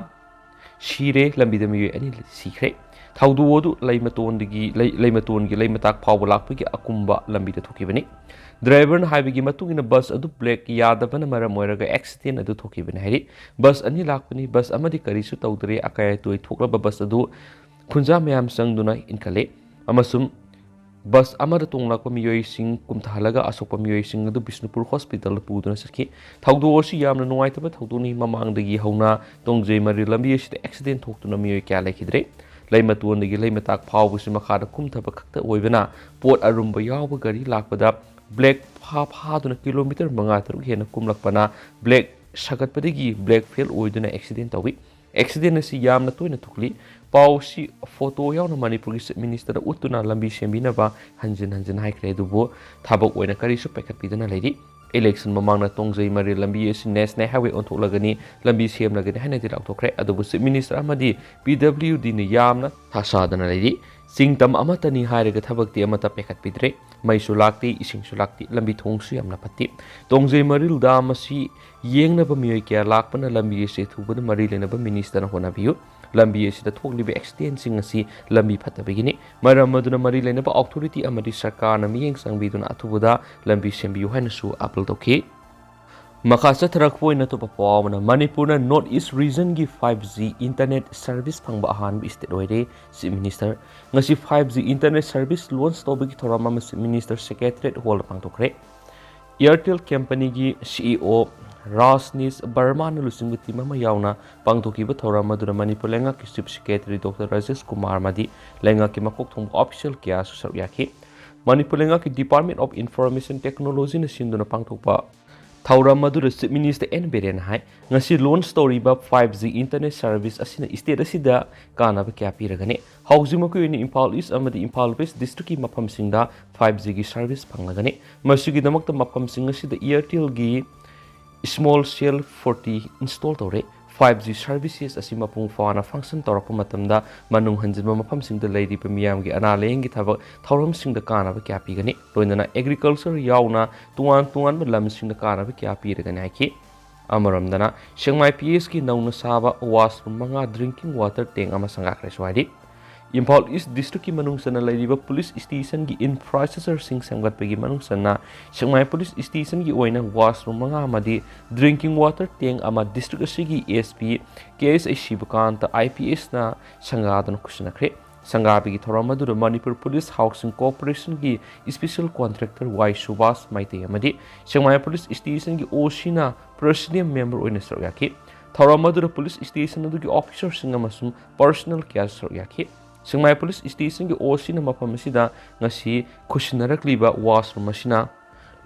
ꯁꯤꯔꯦ, ꯂꯝꯕꯤꯗ ꯃꯤꯑꯣꯏ ꯑꯅꯤ ꯁꯤꯈ꯭ꯔꯦ꯫ ꯊꯧꯗꯣꯛ ꯑꯗꯨ ꯂꯩꯃꯇꯣꯟꯗꯒꯤ, ꯂꯩ-, ꯂꯩꯃꯇꯣꯟꯒꯤ ꯂꯩꯃꯇꯥꯛ ꯐꯥꯎꯕ ꯂꯥꯛꯄꯒꯤ ꯑꯀꯨꯝꯕ ꯂꯝꯕꯤꯗ ꯊꯣꯛꯈꯤꯕꯅꯤ꯫ ꯗ꯭ꯔꯥꯏꯚꯔꯅ ꯍꯥꯏꯕꯒꯤ ꯃꯇꯨꯡ ꯏꯟꯅ ꯕꯁ ꯑꯗꯨ ꯕ꯭ꯔꯦꯛ ꯌꯥꯗꯕꯅ ꯃꯔꯝ ꯑꯣꯏꯔꯒ ꯑꯦꯛꯁꯤꯗꯦꯟ ꯑꯗꯨ ꯊꯣꯛꯈꯤꯕꯅꯤ ꯍꯥꯏꯔꯤ꯫ ꯕꯁ ꯑꯅꯤ ꯂꯥꯛꯄꯅꯤ, ꯕꯁ ꯑꯃꯗꯤ ꯀꯔꯤꯁꯨ ꯇꯧꯗ꯭ꯔꯦ꯫ ꯑꯀꯥꯏ ꯑꯇꯣꯏ ꯊꯣꯛꯂꯕ ꯕꯁ ꯑꯗꯨ ꯈꯨꯟꯖꯥ ꯃꯌꯥꯝ ꯆꯪꯗꯨꯅ ꯏꯟꯈꯠꯂꯦ ꯑꯃꯁꯨꯡ ꯕꯁ ꯑꯃꯗ ꯇꯣꯡꯂꯛꯄ ꯃꯤꯑꯣꯏꯁꯤꯡ ꯀꯨꯝꯊꯍꯜꯂꯒ ꯑꯁꯣꯛꯄ ꯃꯤꯑꯣꯏꯁꯤꯡ ꯑꯗꯨ ꯕꯤꯁꯅꯨꯄꯨꯔ ꯍꯣꯁꯄꯤꯇꯥꯜꯗ ꯄꯨꯗꯨꯅ ꯆꯠꯈꯤ꯫ ꯊꯧꯗꯣꯛ ꯑꯁꯤ ꯌꯥꯝꯅ ꯅꯨꯡꯉꯥꯏꯇꯕ ꯊꯧꯗꯣꯛꯅꯤ꯫ ꯃꯃꯥꯡꯗꯒꯤ ꯍꯧꯅ ꯇꯣꯡꯖꯩ ꯃꯔꯤꯜ ꯂꯝꯕꯤ ꯑꯁꯤꯗ ꯑꯦꯛꯁꯤꯗꯦꯟ ꯊꯣꯛꯇꯨꯅ ꯃꯤꯑꯣꯏ ꯀꯌꯥ ꯂꯩꯈꯤꯗ꯭ꯔꯦ꯫ ꯂꯩꯃꯇꯣꯟꯗꯒꯤ ꯂꯩꯃꯇꯥꯛ ꯐꯥꯎꯕꯁꯤ ꯃꯈꯥꯗ ꯀꯨꯝꯊꯕ ꯈꯛꯇ ꯑꯣꯏꯕꯅ ꯄꯣꯠ ꯑꯔꯨꯝꯕ ꯌꯥꯎꯕ ꯒꯥꯔꯤ ꯂꯥꯛꯄꯗ ꯕ꯭ꯔꯦꯛ ꯐꯥ ꯐꯥꯗꯨꯅ ꯀꯤꯂꯣꯃꯤꯇꯔ ꯃꯉꯥ ꯇꯔꯨꯛ ꯍꯦꯟꯅ ꯀꯨꯝꯂꯛꯄꯅ ꯕ꯭ꯔꯦꯛ ꯁꯥꯒꯠꯄꯗꯒꯤ ꯕ꯭ꯔꯦꯛ ꯐꯦꯜ ꯑꯣꯏꯗꯨꯅ ꯑꯦꯛꯁꯤꯗꯦꯟ ꯇꯧꯏ꯫ ꯑꯦꯛꯁꯤꯗꯦꯟ ꯑꯁꯤ ꯌꯥꯝꯅ ꯇꯣꯏꯅ ꯊꯣꯛꯂꯤ꯫ ꯄꯥꯎꯁꯤ ꯐꯣꯇꯣ ꯌꯥꯎꯅ ꯃꯅꯤꯄꯨꯔꯒꯤ ꯆꯤꯞ ꯃꯤꯅꯤꯁꯇꯔꯗ ꯎꯠꯇꯨꯅ ꯂꯝꯕꯤ ꯁꯦꯝꯕꯤꯅꯕ ꯍꯟꯖꯤꯟ ꯍꯟꯖꯤꯟ ꯍꯥꯏꯈ꯭ꯔꯦ, ꯑꯗꯨꯕꯨ ꯊꯕꯛ ꯑꯣꯏꯅ ꯀꯔꯤꯁꯨ ꯄꯥꯏꯈꯠꯄꯤꯗꯅ ꯂꯩꯔꯤ꯫ ꯏꯂꯦꯛꯁꯟ ꯃꯃꯥꯡꯗ ꯇꯣꯡꯖꯩ ꯃꯔꯤꯜ ꯂꯝꯕꯤ ꯑꯁꯤ ꯅꯦꯁꯅꯦꯜ ꯍꯥꯏꯋꯦ ꯑꯣꯟꯊꯣꯛꯂꯒꯅꯤ, ꯂꯝꯕꯤ ꯁꯦꯝꯂꯒꯅꯤ ꯍꯥꯏꯅꯗꯤ ꯂꯥꯎꯊꯣꯛꯈ꯭ꯔꯦ, ꯑꯗꯨꯕꯨ ꯆꯤꯞ ꯃꯤꯅꯤꯁꯇꯔ ꯑꯃꯗꯤ ꯄꯤ ꯗꯕ꯭ꯂꯤꯌꯨ ꯗꯤꯅ ꯌꯥꯝꯅ ꯊꯥꯁꯥꯗꯅ ꯂꯩꯔꯤ꯫ ꯆꯤꯡ ꯇꯝ ꯑꯃꯠꯇꯅꯤ ꯍꯥꯏꯔꯒ ꯊꯕꯛꯇꯤ ꯑꯃꯠꯇ ꯄꯥꯏꯈꯠꯄꯤꯗ꯭ꯔꯦ꯫ ꯃꯩꯁꯨ ꯂꯥꯛꯇꯦ, ꯏꯁꯤꯡꯁꯨ ꯂꯥꯛꯇꯦ, ꯂꯝꯕꯤ ꯊꯣꯡꯁꯨ ꯌꯥꯝꯅ ꯐꯠꯇꯦ꯫ ꯇꯣꯡꯖꯩ ꯃꯔꯤꯜ ꯗꯥꯝ ꯑꯁꯤ ꯌꯦꯡꯅꯕ ꯃꯤꯑꯣꯏ ꯀꯌꯥ ꯂꯥꯛꯄꯅ ꯂꯝꯕꯤ ꯑꯁꯤ ꯊꯨꯕꯗ ꯃꯔꯤ ꯂꯩꯅꯕ ꯃꯤꯅꯤꯁꯇꯔꯅ ꯍꯣꯠꯅꯕꯤꯌꯨ꯫ ꯂꯝꯕꯤ ꯑꯁꯤꯗ ꯊꯣꯛꯂꯤꯕ ꯑꯦꯛꯁꯤꯗꯦꯟꯁꯤꯡ ꯑꯁꯤ ꯂꯝꯕꯤ ꯐꯠꯇꯕꯒꯤꯅꯤ꯫ ꯃꯔꯝ ꯑꯗꯨꯅ ꯃꯔꯤ ꯂꯩꯅꯕ ꯑꯣꯊꯣꯔꯤꯇꯤ ꯑꯃꯗꯤ ꯁꯔꯀꯥꯔꯅ ꯃꯤꯠꯌꯦꯡ ꯆꯪꯕꯤꯗꯨꯅ ꯑꯊꯨꯕꯗ ꯂꯝꯕꯤ ꯁꯦꯝꯕꯤꯌꯨ ꯍꯥꯏꯅꯁꯨ ꯑꯥꯄꯤꯜ ꯇꯧꯈꯤ꯫ ꯃꯈꯥ ꯆꯠꯊꯔꯛꯄ ꯑꯣꯏꯅ ꯑꯇꯣꯞꯄ ꯄꯥꯎ ꯑꯃꯅ, ꯃꯅꯤꯄꯨꯔꯅ North East Regionꯒꯤ five G internet service ꯐꯪꯕ ꯑꯍꯥꯟꯕ state ꯑꯣꯏꯔꯦ, Chief Minister꯫ ꯉꯁꯤ five G internet service launch ꯇꯧꯕꯒꯤ ꯊꯧꯔꯝ ꯑꯃ Chief Minister Secretariat Hallꯗ ꯄꯥꯡꯊꯣꯛꯈ꯭ꯔꯦ꯫ Airtel companyꯒꯤ CEO ꯔꯥꯖꯅꯤꯁ ꯕꯔꯃꯥꯅ ꯂꯨꯆꯤꯡꯕ team ꯑꯃ ꯌꯥꯎꯅ ꯄꯥꯡꯊꯣꯛꯈꯤꯕ ꯊꯧꯔꯝ ꯑꯗꯨꯗ ꯃꯅꯤꯄꯨꯔ ꯂꯩꯉꯥꯛꯀꯤ Chief Secretary Doctor Rajesh Kumar ꯑꯃꯗꯤ ꯂꯩꯉꯥꯛꯀꯤ ꯃꯀꯣꯛ ꯊꯣꯡꯕ official ꯀꯌꯥꯁꯨ ꯁꯔꯨꯛ ꯌꯥꯈꯤ꯫ ꯃꯅꯤꯄꯨꯔ ꯂꯩꯉꯥꯛꯀꯤ Department of Information Technologyꯅ ꯁꯤꯟꯗꯨꯅ ꯄꯥꯡꯊꯣꯛꯄ ꯊꯧꯔꯝ ꯑꯗꯨꯗ Chief Minister ꯑꯦꯟ ꯕꯤꯔꯦꯟꯅ ꯍꯥꯏ, ꯉꯁꯤ launch ꯇꯧꯔꯤꯕ five G internet service ꯑꯁꯤꯅ state ꯑꯁꯤꯗ ꯀꯥꯟꯅꯕ ꯀꯌꯥ ꯄꯤꯔꯒꯅꯤ꯫ ꯍꯧꯖꯤꯛꯃꯛꯀꯤ ꯑꯣꯏꯅ ꯏꯝꯐꯥꯜ East ꯑꯃꯗꯤ ꯏꯝꯐꯥꯜ West districtꯀꯤ ꯃꯐꯝꯁꯤꯡꯗ five Gꯒꯤ service ꯐꯪꯂꯒꯅꯤ꯫ ꯃꯁꯤꯒꯤꯗꯃꯛꯇ ꯃꯐꯝꯁꯤꯡ ꯑꯁꯤꯗ Airtelꯒꯤ small cell forty install ꯇꯧꯔꯦ꯫ Five G services ꯑꯁꯤ ꯃꯄꯨꯡ ꯐꯥꯅ function ꯇꯧꯔꯛꯄ ꯃꯇꯝꯗ ꯃꯅꯨꯡ ꯍꯟꯖꯤꯟꯕ ꯃꯐꯝꯁꯤꯡꯗ ꯂꯩꯔꯤꯕ ꯃꯤꯌꯥꯝꯒꯤ ꯑꯅꯥ ꯂꯥꯌꯦꯡꯒꯤ ꯊꯕꯛ ꯊꯧꯔꯝꯁꯤꯡꯗ ꯀꯥꯟꯅꯕ ꯀꯌꯥ ꯄꯤꯒꯅꯤ꯫ ꯂꯣꯏꯅꯅ agriculture ꯌꯥꯎꯅ ꯇꯣꯉꯥꯟ ꯇꯣꯉꯥꯟꯕ ꯂꯝꯁꯤꯡꯗ ꯀꯥꯟꯅꯕ ꯀꯌꯥ ꯄꯤꯔꯒꯅꯤ ꯍꯥꯏꯈꯤ꯫ ꯑꯃꯔꯣꯝꯗꯅ ꯁꯦꯛꯃꯥꯏ P H ꯀꯤ ꯅꯧꯅ ꯁꯥꯕ washroom ꯃꯉꯥ drinking water tank ꯑꯃ ꯁꯪꯒꯥꯈ꯭ꯔꯦꯁꯨ ꯍꯥꯏꯔꯤ꯫ ꯏꯝꯐꯥꯜ East districtꯀꯤ ꯃꯅꯨꯡ ꯆꯟꯅ ꯂꯩꯔꯤꯕ police stationꯒꯤ infrastructureꯁꯤꯡ ꯁꯦꯝꯒꯠꯄꯒꯤ ꯃꯅꯨꯡ ꯆꯟꯅ ꯁꯦꯛꯃꯥꯏ police stationꯒꯤ ꯑꯣꯏꯅ washroom ꯃꯉꯥ ꯑꯃꯗꯤ drinking water tank ꯑꯃ district ꯑꯁꯤꯒꯤ SP ꯀꯦ ꯑꯦꯁ ꯑꯩ ꯁꯤꯕꯀꯥꯟꯇ IPSꯅ ꯁꯪꯒꯥꯗꯨꯅ ꯈꯨꯠꯁꯤꯟꯅꯈ꯭ꯔꯦ꯫ ꯁꯪꯒꯥꯕꯒꯤ ꯊꯧꯔꯝ ꯑꯗꯨꯗ Manipur Police Housing Corporationꯒꯤ special contractor ꯋꯥꯏ ꯁꯨꯕꯥꯁ ꯃꯩꯇꯩ ꯑꯃꯗꯤ ꯁꯦꯛꯃꯥꯏ police stationꯒꯤ OCꯅ president member ꯑꯣꯏꯅ ꯁꯔꯨꯛ ꯌꯥꯈꯤ꯫ ꯊꯧꯔꯝ ꯑꯗꯨꯗ police station ꯑꯗꯨꯒꯤ officerꯁꯤꯡ ꯑꯃꯁꯨꯡ personnel ꯀꯌꯥꯁꯨ ꯁꯔꯨꯛ ꯌꯥꯈꯤ꯫ ꯁꯦꯛꯃꯥꯏ police stationꯒꯤ OCꯅ ꯃꯐꯝ ꯑꯁꯤꯗ ꯉꯁꯤ ꯈꯨꯠꯁꯤꯟꯅꯔꯛꯂꯤꯕ washroom ꯑꯁꯤꯅ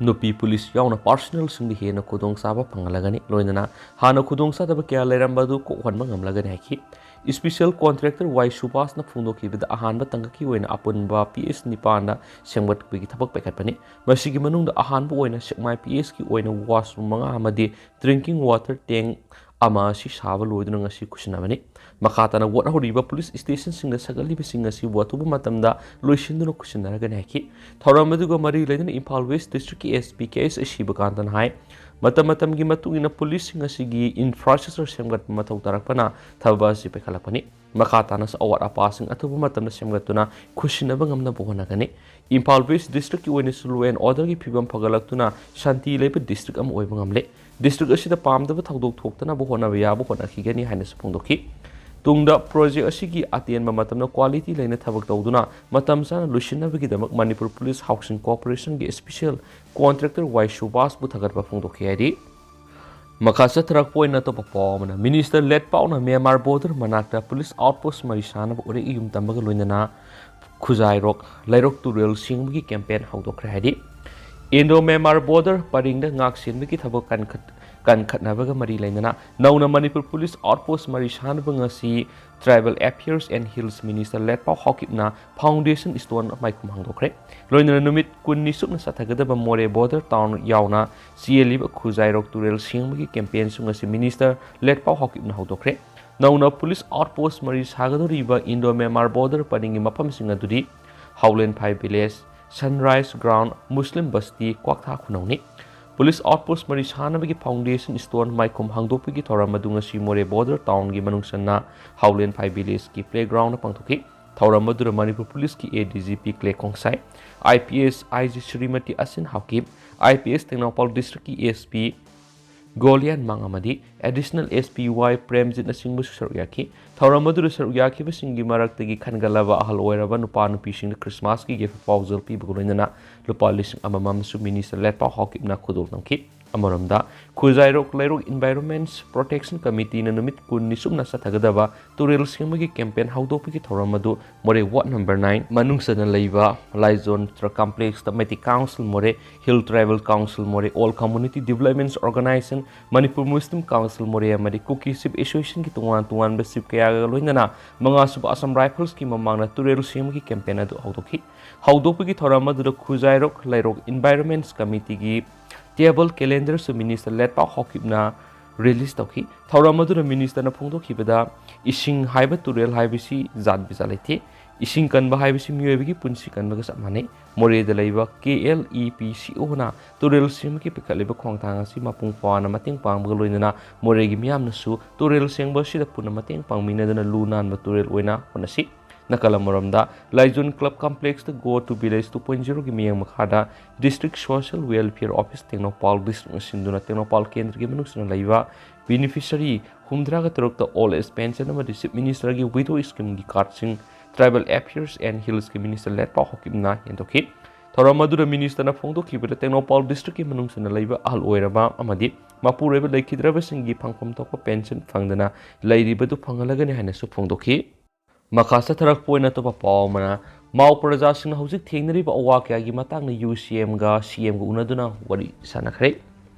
ꯅꯨꯄꯤ police ꯌꯥꯎꯅ personnelꯁꯤꯡꯗ ꯍꯦꯟꯅ ꯈꯨꯗꯣꯡꯆꯥꯕ ꯐꯪꯍꯜꯂꯒꯅꯤ꯫ ꯂꯣꯏꯅꯅ ꯍꯥꯟꯅ ꯈꯨꯗꯣꯡꯆꯥꯗꯕ ꯀꯌꯥ ꯂꯩꯔꯝꯕ ꯑꯗꯨ ꯀꯣꯛꯍꯟꯕ ꯉꯝꯂꯒꯅꯤ ꯍꯥꯏꯈꯤ꯫ Special contractor ꯋꯥꯏ ꯁꯨꯕꯥꯁꯅ ꯐꯣꯡꯗꯣꯛꯈꯤꯕꯗ ꯑꯍꯥꯟꯕ ꯇꯥꯡꯀꯛꯀꯤ ꯑꯣꯏꯅ ꯑꯄꯨꯟꯕ P H ꯅꯤꯄꯥꯟꯗ ꯁꯦꯝꯒꯠꯄꯒꯤ ꯊꯕꯛ ꯄꯥꯏꯈꯠꯄꯅꯤ꯫ ꯃꯁꯤꯒꯤ ꯃꯅꯨꯡꯗ ꯑꯍꯥꯟꯕ ꯑꯣꯏꯅ ꯁꯦꯛꯃꯥꯏ P Hꯀꯤ ꯑꯣꯏꯅ washroom ꯃꯉꯥ ꯑꯃꯗꯤ drinking water tank ꯑꯃ ꯑꯁꯤ ꯁꯥꯕ ꯂꯣꯏꯗꯨꯅ ꯉꯁꯤ ꯈꯨꯠꯁꯤꯟꯅꯕꯅꯤ꯫ ꯃꯈꯥ ꯇꯥꯅ ꯋꯥꯠꯍꯧꯔꯤꯕ ꯄꯨꯂꯤꯁ ꯁ꯭ꯇꯦꯁꯟꯁꯤꯡꯗ ꯁꯥꯒꯠꯂꯤꯕꯁꯤꯡ ꯑꯁꯤꯕꯨ ꯑꯊꯨꯕ ꯃꯇꯝꯗ ꯂꯣꯏꯁꯤꯟꯗꯨꯅ ꯈꯨꯠꯁꯤꯟꯅꯔꯒꯅꯤ ꯍꯥꯏꯈꯤ꯫ ꯊꯧꯔꯝ ꯑꯗꯨꯒ ꯃꯔꯤ ꯂꯩꯅꯅ ꯏꯝꯐꯥꯜ ꯋꯦꯁ ꯗꯤꯁꯇ꯭ꯔꯤꯛꯀꯤ SP ꯀꯦ ꯑꯦꯁ ꯁꯤꯕꯀꯥꯟꯇꯅ ꯍꯥꯏ, ꯃꯇꯝ ꯃꯇꯝꯒꯤ ꯃꯇꯨꯡ ꯏꯟꯅ ꯄꯨꯂꯤꯁꯁꯤꯡ ꯑꯁꯤꯒꯤ ꯏꯟꯐ꯭ꯔꯥꯁ꯭ꯇ꯭ꯔꯛꯆꯔ ꯁꯦꯝꯒꯠꯄ ꯃꯊꯧ ꯇꯥꯔꯛꯄꯅ ꯊꯕꯛ ꯑꯁꯤ ꯄꯥꯏꯈꯠꯂꯛꯄꯅꯤ꯫ ꯃꯈꯥ ꯇꯥꯅꯁꯨ ꯑꯋꯥꯠ ꯑꯄꯥꯁꯤꯡ ꯑꯊꯨꯕ ꯃꯇꯝꯗ ꯁꯦꯝꯒꯠꯇꯨꯅ ꯈꯨꯠꯁꯤꯟꯅꯕ ꯉꯝꯅꯕ ꯍꯣꯠꯅꯒꯅꯤ꯫ ꯏꯝꯐꯥꯜ ꯋꯦꯁ ꯗꯤꯁꯇ꯭ꯔꯤꯛꯀꯤ ꯑꯣꯏꯅꯁꯨ law and orderꯒꯤ ꯐꯤꯕꯝ ꯐꯒꯠꯂꯛꯇꯨꯅ ꯁꯥꯟꯇꯤ ꯂꯩꯕ ꯗꯤꯁꯇ꯭ꯔꯤꯛ ꯑꯃ ꯑꯣꯏꯕ ꯉꯝꯂꯦ꯫ ꯗꯤꯁꯇ꯭ꯔꯤꯛ ꯑꯁꯤꯗ ꯄꯥꯝꯗꯕ ꯊꯧꯗꯣꯛ ꯊꯣꯛꯇꯅꯕ ꯍꯣꯠꯅꯕ ꯌꯥꯕ ꯍꯣꯠꯅꯈꯤꯒꯅꯤ ꯍꯥꯏꯅꯁꯨ ꯐꯣꯡꯗꯣꯛꯈꯤ꯫ ꯇꯨꯡꯗ ꯄ꯭ꯔꯣꯖꯦꯛ ꯑꯁꯤꯒꯤ ꯑꯇꯦꯟꯕ ꯃꯇꯝꯗ quality ꯂꯩꯅ ꯊꯕꯛ ꯇꯧꯗꯨꯅ ꯃꯇꯝ ꯆꯥꯅ ꯂꯣꯏꯁꯤꯟꯅꯕꯒꯤꯗꯃꯛ ꯃꯅꯤꯄꯨꯔ ꯄꯨꯂꯤꯁ ꯍꯥꯎꯁꯤꯡ ꯀꯣꯔꯄꯣꯔꯦꯁꯟꯒꯤ special contractor ꯋꯥꯏ ꯁꯨꯕꯥꯁꯄꯨ ꯊꯥꯒꯠꯄ ꯐꯣꯡꯗꯣꯛꯈꯤ ꯍꯥꯏꯔꯤ꯫ ꯃꯈꯥ ꯆꯠꯊꯔꯛꯄ ꯑꯣꯏꯅ ꯑꯇꯣꯞꯄ ꯄꯥꯎ ꯑꯃꯅ, ꯃꯤꯅꯤꯁꯇꯔ ꯂꯦꯠꯄꯥꯎꯅ ꯃ꯭ꯌꯥꯟꯃꯥꯔ ꯕꯣꯔꯗꯔ ꯃꯅꯥꯛꯇ ꯄꯨꯂꯤꯁ ꯑꯥꯎꯠꯄꯣꯁꯠ ꯃꯔꯤ ꯁꯥꯅꯕ ꯎꯔꯦꯛ ꯌꯨꯝ ꯇꯝꯕꯒ ꯂꯣꯏꯅꯅ ꯈꯨꯖꯥꯏꯔꯣꯛ ꯂꯩꯔꯣꯛ ꯇꯨꯔꯦꯜ ꯁꯦꯡꯕꯒꯤ ꯀꯦꯝꯄꯦꯟ ꯍꯧꯗꯣꯛꯈ꯭ꯔꯦ ꯍꯥꯏꯔꯤ꯫ ꯏꯟꯗꯣ ꯃ꯭ꯌꯥꯟꯃꯥꯔ ꯕꯣꯔꯗꯔ ꯄꯔꯤꯡꯗ ꯉꯥꯛ ꯁꯦꯟꯕꯒꯤ ꯊꯕꯛ ꯀꯟꯈꯠ-, ꯀꯟꯈꯠꯅꯕꯒ ꯃꯔꯤ ꯂꯩꯅꯅ ꯅꯧꯅ ꯃꯅꯤꯄꯨꯔ ꯄꯨꯂꯤꯁ ꯑꯥꯎꯠꯄꯣꯁꯠ ꯃꯔꯤ ꯁꯥꯅꯕ ꯉꯁꯤ Tribal Affairs and Hills Minister ꯂꯦꯠꯄꯥꯎ ꯍꯥꯎꯀꯤꯞꯅ foundation stone ꯃꯥꯏꯈꯨꯝ ꯍꯥꯡꯗꯣꯛꯈ꯭ꯔꯦ꯫ ꯂꯣꯏꯅꯅ ꯅꯨꯃꯤꯠ ꯀꯨꯟꯅꯤ ꯆꯨꯞꯅ ꯆꯠꯊꯒꯗꯕ ꯃꯣꯔꯦ ꯕꯣꯔꯗꯔ ꯇꯥꯎꯟ ꯌꯥꯎꯅ ꯆꯦꯜꯂꯤꯕ ꯈꯨꯖꯥꯏꯔꯣꯛ ꯇꯨꯔꯦꯜ ꯁꯦꯡꯕꯒꯤ ꯀꯦꯝꯄꯦꯟꯁꯨ ꯉꯁꯤ ꯃꯤꯅꯤꯁꯇꯔ ꯂꯦꯠꯄꯥꯎ ꯍꯥꯎꯀꯤꯞꯅ ꯍꯧꯗꯣꯛꯈ꯭ꯔꯦ꯫ ꯅꯧꯅ ꯄꯨꯂꯤꯁ ꯑꯥꯎꯠꯄꯣꯁꯠ ꯃꯔꯤ ꯁꯥꯒꯗꯧꯔꯤꯕ ꯏꯟꯗꯣ ꯃ꯭ꯌꯥꯟꯃꯥꯔ ꯕꯣꯔꯗꯔ ꯄꯔꯤꯡꯒꯤ ꯃꯐꯝꯁꯤꯡ ꯑꯗꯨꯗꯤ ꯍꯥꯎꯂꯦꯟꯐꯥꯏ ꯚꯤꯂꯦꯖ, ꯁꯟꯔꯥꯏꯖ ꯒ꯭ꯔꯥꯎꯟ, ꯃꯨꯁꯂꯤꯝ ꯕꯁꯇꯤ, ꯀ꯭ꯋꯥꯛꯊꯥ ꯈꯨꯅꯧꯅꯤ꯫ ꯄꯨꯂꯤꯁ ꯑꯥꯎꯠꯄꯣꯁꯠ ꯃꯔꯤ ꯁꯥꯅꯕꯒꯤ ꯐꯥꯎꯟꯗꯦꯁꯟ ꯁ꯭ꯇꯣꯟ ꯃꯥꯏꯈꯨꯝ ꯍꯥꯡꯗꯣꯛꯄꯒꯤ ꯊꯧꯔꯝ ꯑꯗꯨ ꯉꯁꯤ ꯃꯣꯔꯦ ꯕꯣꯔꯗꯔ ꯇꯥꯎꯟꯒꯤ ꯃꯅꯨꯡ ꯆꯟꯅ ꯍꯥꯎꯂꯦꯟꯐꯥꯏ ꯚꯤꯂꯦꯖꯀꯤ ꯄ꯭ꯂꯦꯒ꯭ꯔꯥꯎꯟꯗ ꯄꯥꯡꯊꯣꯛꯈꯤ꯫ ꯊꯧꯔꯝ ꯑꯗꯨꯗ ꯃꯅꯤꯄꯨꯔ ꯄꯨꯂꯤꯁꯀꯤ ADGP Clay Khongsai, IPS IG Shrimati Ashin Haokip, IPS Tengnoupal ꯗꯤꯁꯇ꯭ꯔꯤꯛꯀꯤ SP ꯒꯣꯂꯤꯌꯥꯟ ꯃꯥꯡ ꯑꯃꯗꯤ Additional SP Y ꯄ꯭ꯔꯦꯝꯖꯤꯠꯅꯆꯤꯡꯕꯁꯨ ꯁꯔꯨꯛ ꯌꯥꯈꯤ꯫ ꯊꯧꯔꯝ ꯑꯗꯨꯗ ꯁꯔꯨꯛ ꯌꯥꯈꯤꯕꯁꯤꯡꯒꯤ ꯃꯔꯛꯇꯒꯤ ꯈꯟꯒꯠꯂꯕ ꯑꯍꯜ ꯑꯣꯏꯔꯕ ꯅꯨꯄꯥ ꯅꯨꯄꯤꯁꯤꯡꯗ ꯈ꯭ꯔꯤꯁꯃꯥꯁꯀꯤ ꯒꯤꯐ ꯄꯥꯎꯖꯦꯜ ꯄꯤꯕꯒ ꯂꯣꯏꯅꯅ ꯂꯨꯄꯥ ꯂꯤꯁꯤꯡ ꯑꯃꯃꯝꯁꯨ ꯃꯤꯅꯤꯁꯇꯔ ꯂꯦꯠꯄꯥꯎ ꯍꯥꯎꯀꯤꯞꯅ ꯈꯨꯗꯣꯜ ꯇꯝꯈꯤ꯫ ꯑꯃꯔꯣꯝꯗ, ꯈꯨꯖꯥꯏꯔꯣꯛ ꯂꯩꯔꯣꯛ ꯏꯟꯚꯥꯏꯔꯣꯟꯃꯦꯟꯠ ꯄ꯭ꯔꯣꯇꯦꯛꯁꯟ ꯀꯃꯤꯇꯤꯅ ꯅꯨꯃꯤꯠ ꯀꯨꯟꯅꯤ ꯆꯨꯞꯅ ꯆꯠꯊꯒꯗꯕ ꯇꯨꯔꯦꯜ ꯁꯦꯡꯕꯒꯤ ꯀꯦꯝꯄꯦꯟ ꯍꯧꯗꯣꯛꯄꯒꯤ ꯊꯧꯔꯝ ꯑꯗꯨ ꯃꯣꯔꯦ ꯋꯥꯔꯗ ꯅꯝꯕꯔ ꯅꯥꯏꯟ ꯃꯅꯨꯡ ꯆꯟꯅ ꯂꯩꯕ ꯂꯥꯏꯖꯣꯟ ꯀꯝꯄ꯭ꯂꯦꯛꯁꯇ Meitei council Moreh, hill tribal council Moreh, all community development organisation, Manipur Muslim council Moreh ꯑꯃꯗꯤ ꯀꯨꯀꯤ ꯆꯤꯐ ꯑꯦꯁꯣꯁꯤꯌꯦꯁꯟꯒꯤ ꯇꯣꯉꯥꯟ ꯇꯣꯉꯥꯟꯕ ꯆꯤꯐ ꯀꯌꯥꯒ ꯂꯣꯏꯅꯅ ꯃꯉꯥꯁꯨꯕ ꯑꯁꯥꯝ ꯔꯥꯏꯐꯜꯁꯀꯤ ꯃꯃꯥꯡꯗ ꯇꯨꯔꯦꯜ ꯁꯦꯡꯕꯒꯤ ꯀꯦꯝꯄꯦꯟ ꯑꯗꯨ ꯍꯧꯗꯣꯛꯈꯤ꯫ ꯍꯧꯗꯣꯛꯄꯒꯤ ꯊꯧꯔꯝ ꯑꯗꯨꯗ ꯈꯨꯖꯥꯏꯔꯣꯛ ꯂꯩꯔꯣꯛ ꯏꯟꯚꯥꯏꯔꯣꯟꯃꯦꯟꯠ ꯀꯃꯤꯇꯤꯒꯤ ꯇꯦꯕꯜ ꯀꯦꯂꯦꯟꯗꯔꯁꯨ ꯃꯤꯅꯤꯁꯇꯔ ꯂꯦꯠꯄꯥꯎ ꯍꯥꯎꯀꯤꯞꯅ ꯔꯤꯂꯤꯖ ꯇꯧꯈꯤ꯫ ꯊꯧꯔꯝ ꯑꯗꯨꯗ ꯃꯤꯅꯤꯁꯇꯔꯅ ꯐꯣꯡꯗꯣꯛꯈꯤꯕꯗ, ꯏꯁꯤꯡ ꯍꯥꯏꯕ ꯇꯨꯔꯦꯜ ꯍꯥꯏꯕꯁꯤ ꯖꯥꯠ ꯕꯤꯖꯥꯠ ꯂꯩꯇꯦ꯫ ꯏꯁꯤꯡ ꯀꯟꯕ ꯍꯥꯏꯕꯁꯤ ꯃꯤꯑꯣꯏꯕꯒꯤ ꯄꯨꯟꯁꯤ ꯀꯟꯕꯒ ꯆꯞ ꯃꯥꯟꯅꯩ꯫ ꯃꯣꯔꯦꯗ ꯂꯩꯕ ꯀꯦ ꯑꯦꯜ ꯏ ꯄꯤ ꯁꯤ ꯑꯣꯅ ꯇꯨꯔꯦꯜ ꯁꯦꯝꯕꯒꯤ ꯄꯤꯈꯠꯂꯤꯕ ꯈꯣꯡꯊꯥꯡ ꯑꯁꯤ ꯃꯄꯨꯡ ꯐꯥꯅ ꯃꯇꯦꯡ ꯄꯥꯡꯕꯒ ꯂꯣꯏꯅꯅ ꯃꯣꯔꯦꯒꯤ ꯃꯤꯌꯥꯝꯅꯁꯨ ꯇꯨꯔꯦꯜ ꯁꯦꯡꯕ ꯑꯁꯤꯗ ꯄꯨꯟꯅ ꯃꯇꯦꯡ ꯄꯥꯡꯃꯤꯟꯅꯗꯨꯅ ꯂꯨ ꯅꯥꯟꯕ ꯇꯨꯔꯦꯜ ꯑꯣꯏꯅ ꯍꯣꯠꯅꯁꯤ꯫ ꯅꯥꯀꯜ ꯑꯃꯔꯣꯝꯗ, ꯂꯥꯏꯖꯣꯟ club ꯀꯝꯄ꯭ꯂꯦꯛꯁꯇ Go to Village two point zero ꯒꯤ ꯃꯤꯠꯌꯦꯡ ꯃꯈꯥꯗ District Social Welfare Office Tengnoupal ꯗꯤꯁꯇ꯭ꯔꯤꯛꯅ ꯁꯤꯟꯗꯨꯅ ꯇꯦꯡꯅꯧꯄꯥꯜ ꯀꯦꯟꯗ꯭ꯔꯒꯤ ꯃꯅꯨꯡꯁꯤꯅ ꯂꯩꯕ ꯕꯦꯅꯤꯐꯤꯁꯔꯤ ꯍꯨꯝꯗ꯭ꯔꯥꯒ ꯇꯔꯨꯛꯇ ꯑꯣꯜ ꯑꯦꯖ ꯄꯦꯟꯁꯟ ꯑꯃꯗꯤ ꯆꯤꯐ ꯃꯤꯅꯤꯁꯇꯔꯒꯤ ꯋꯤꯗꯣ ꯁ꯭ꯀꯤꯝꯒꯤ ꯀꯥꯔꯗꯁꯤꯡ ꯇ꯭ꯔꯥꯏꯕꯦꯜ ꯑꯦꯐꯤꯌꯔꯁ ꯑꯦꯟ ꯍꯤꯜꯁꯀꯤ ꯃꯤꯅꯤꯁꯇꯔ ꯂꯦꯠꯄꯥꯎ ꯍꯥꯎꯀꯤꯞꯅ ꯌꯦꯟꯊꯣꯛꯈꯤ꯫ ꯊꯧꯔꯝ ꯑꯗꯨꯗ ꯃꯤꯅꯤꯁꯇꯔꯅ ꯐꯣꯡꯗꯣꯛꯈꯤꯕꯗ, ꯇꯦꯡꯅꯧꯄꯥꯜ ꯗꯤꯁꯇ꯭ꯔꯤꯛꯀꯤ ꯃꯅꯨꯡꯁꯤꯅ ꯂꯩꯕ ꯑꯍꯜ ꯑꯣꯏꯔꯕ ꯑꯃꯗꯤ ꯃꯄꯨꯔꯣꯏꯕ ꯂꯩꯈꯤꯗ꯭ꯔꯕꯁꯤꯡꯒꯤ ꯐꯪꯐꯝ ꯊꯣꯛꯄ ꯄꯦꯟꯁꯟ ꯐꯪꯗꯅ ꯂꯩꯔꯤꯕꯗꯨ ꯐꯪꯍꯜꯂꯒꯅꯤ ꯍꯥꯏꯅꯁꯨ ꯐꯣꯡꯗꯣꯛꯈꯤ꯫ ꯃꯈꯥ ꯆꯠꯊꯔꯛꯄ ꯑꯣꯏꯅ ꯑꯇꯣꯞꯄ ꯄꯥꯎ ꯑꯃꯅ, ꯃꯥꯎ ꯄ꯭ꯔꯖꯥꯁꯤꯡꯅ ꯍꯧꯖꯤꯛ ꯊꯦꯡꯅꯔꯤꯕ ꯑꯋꯥ ꯀꯌꯥꯒꯤ ꯃꯇꯥꯡꯗ ꯌꯨ ꯁꯤ ꯑꯦꯝꯒ ꯁꯤ ꯑꯦꯝꯒ ꯎꯅꯗꯨꯅ ꯋꯥꯔꯤ ꯁꯥꯟꯅꯈ꯭ꯔꯦ꯫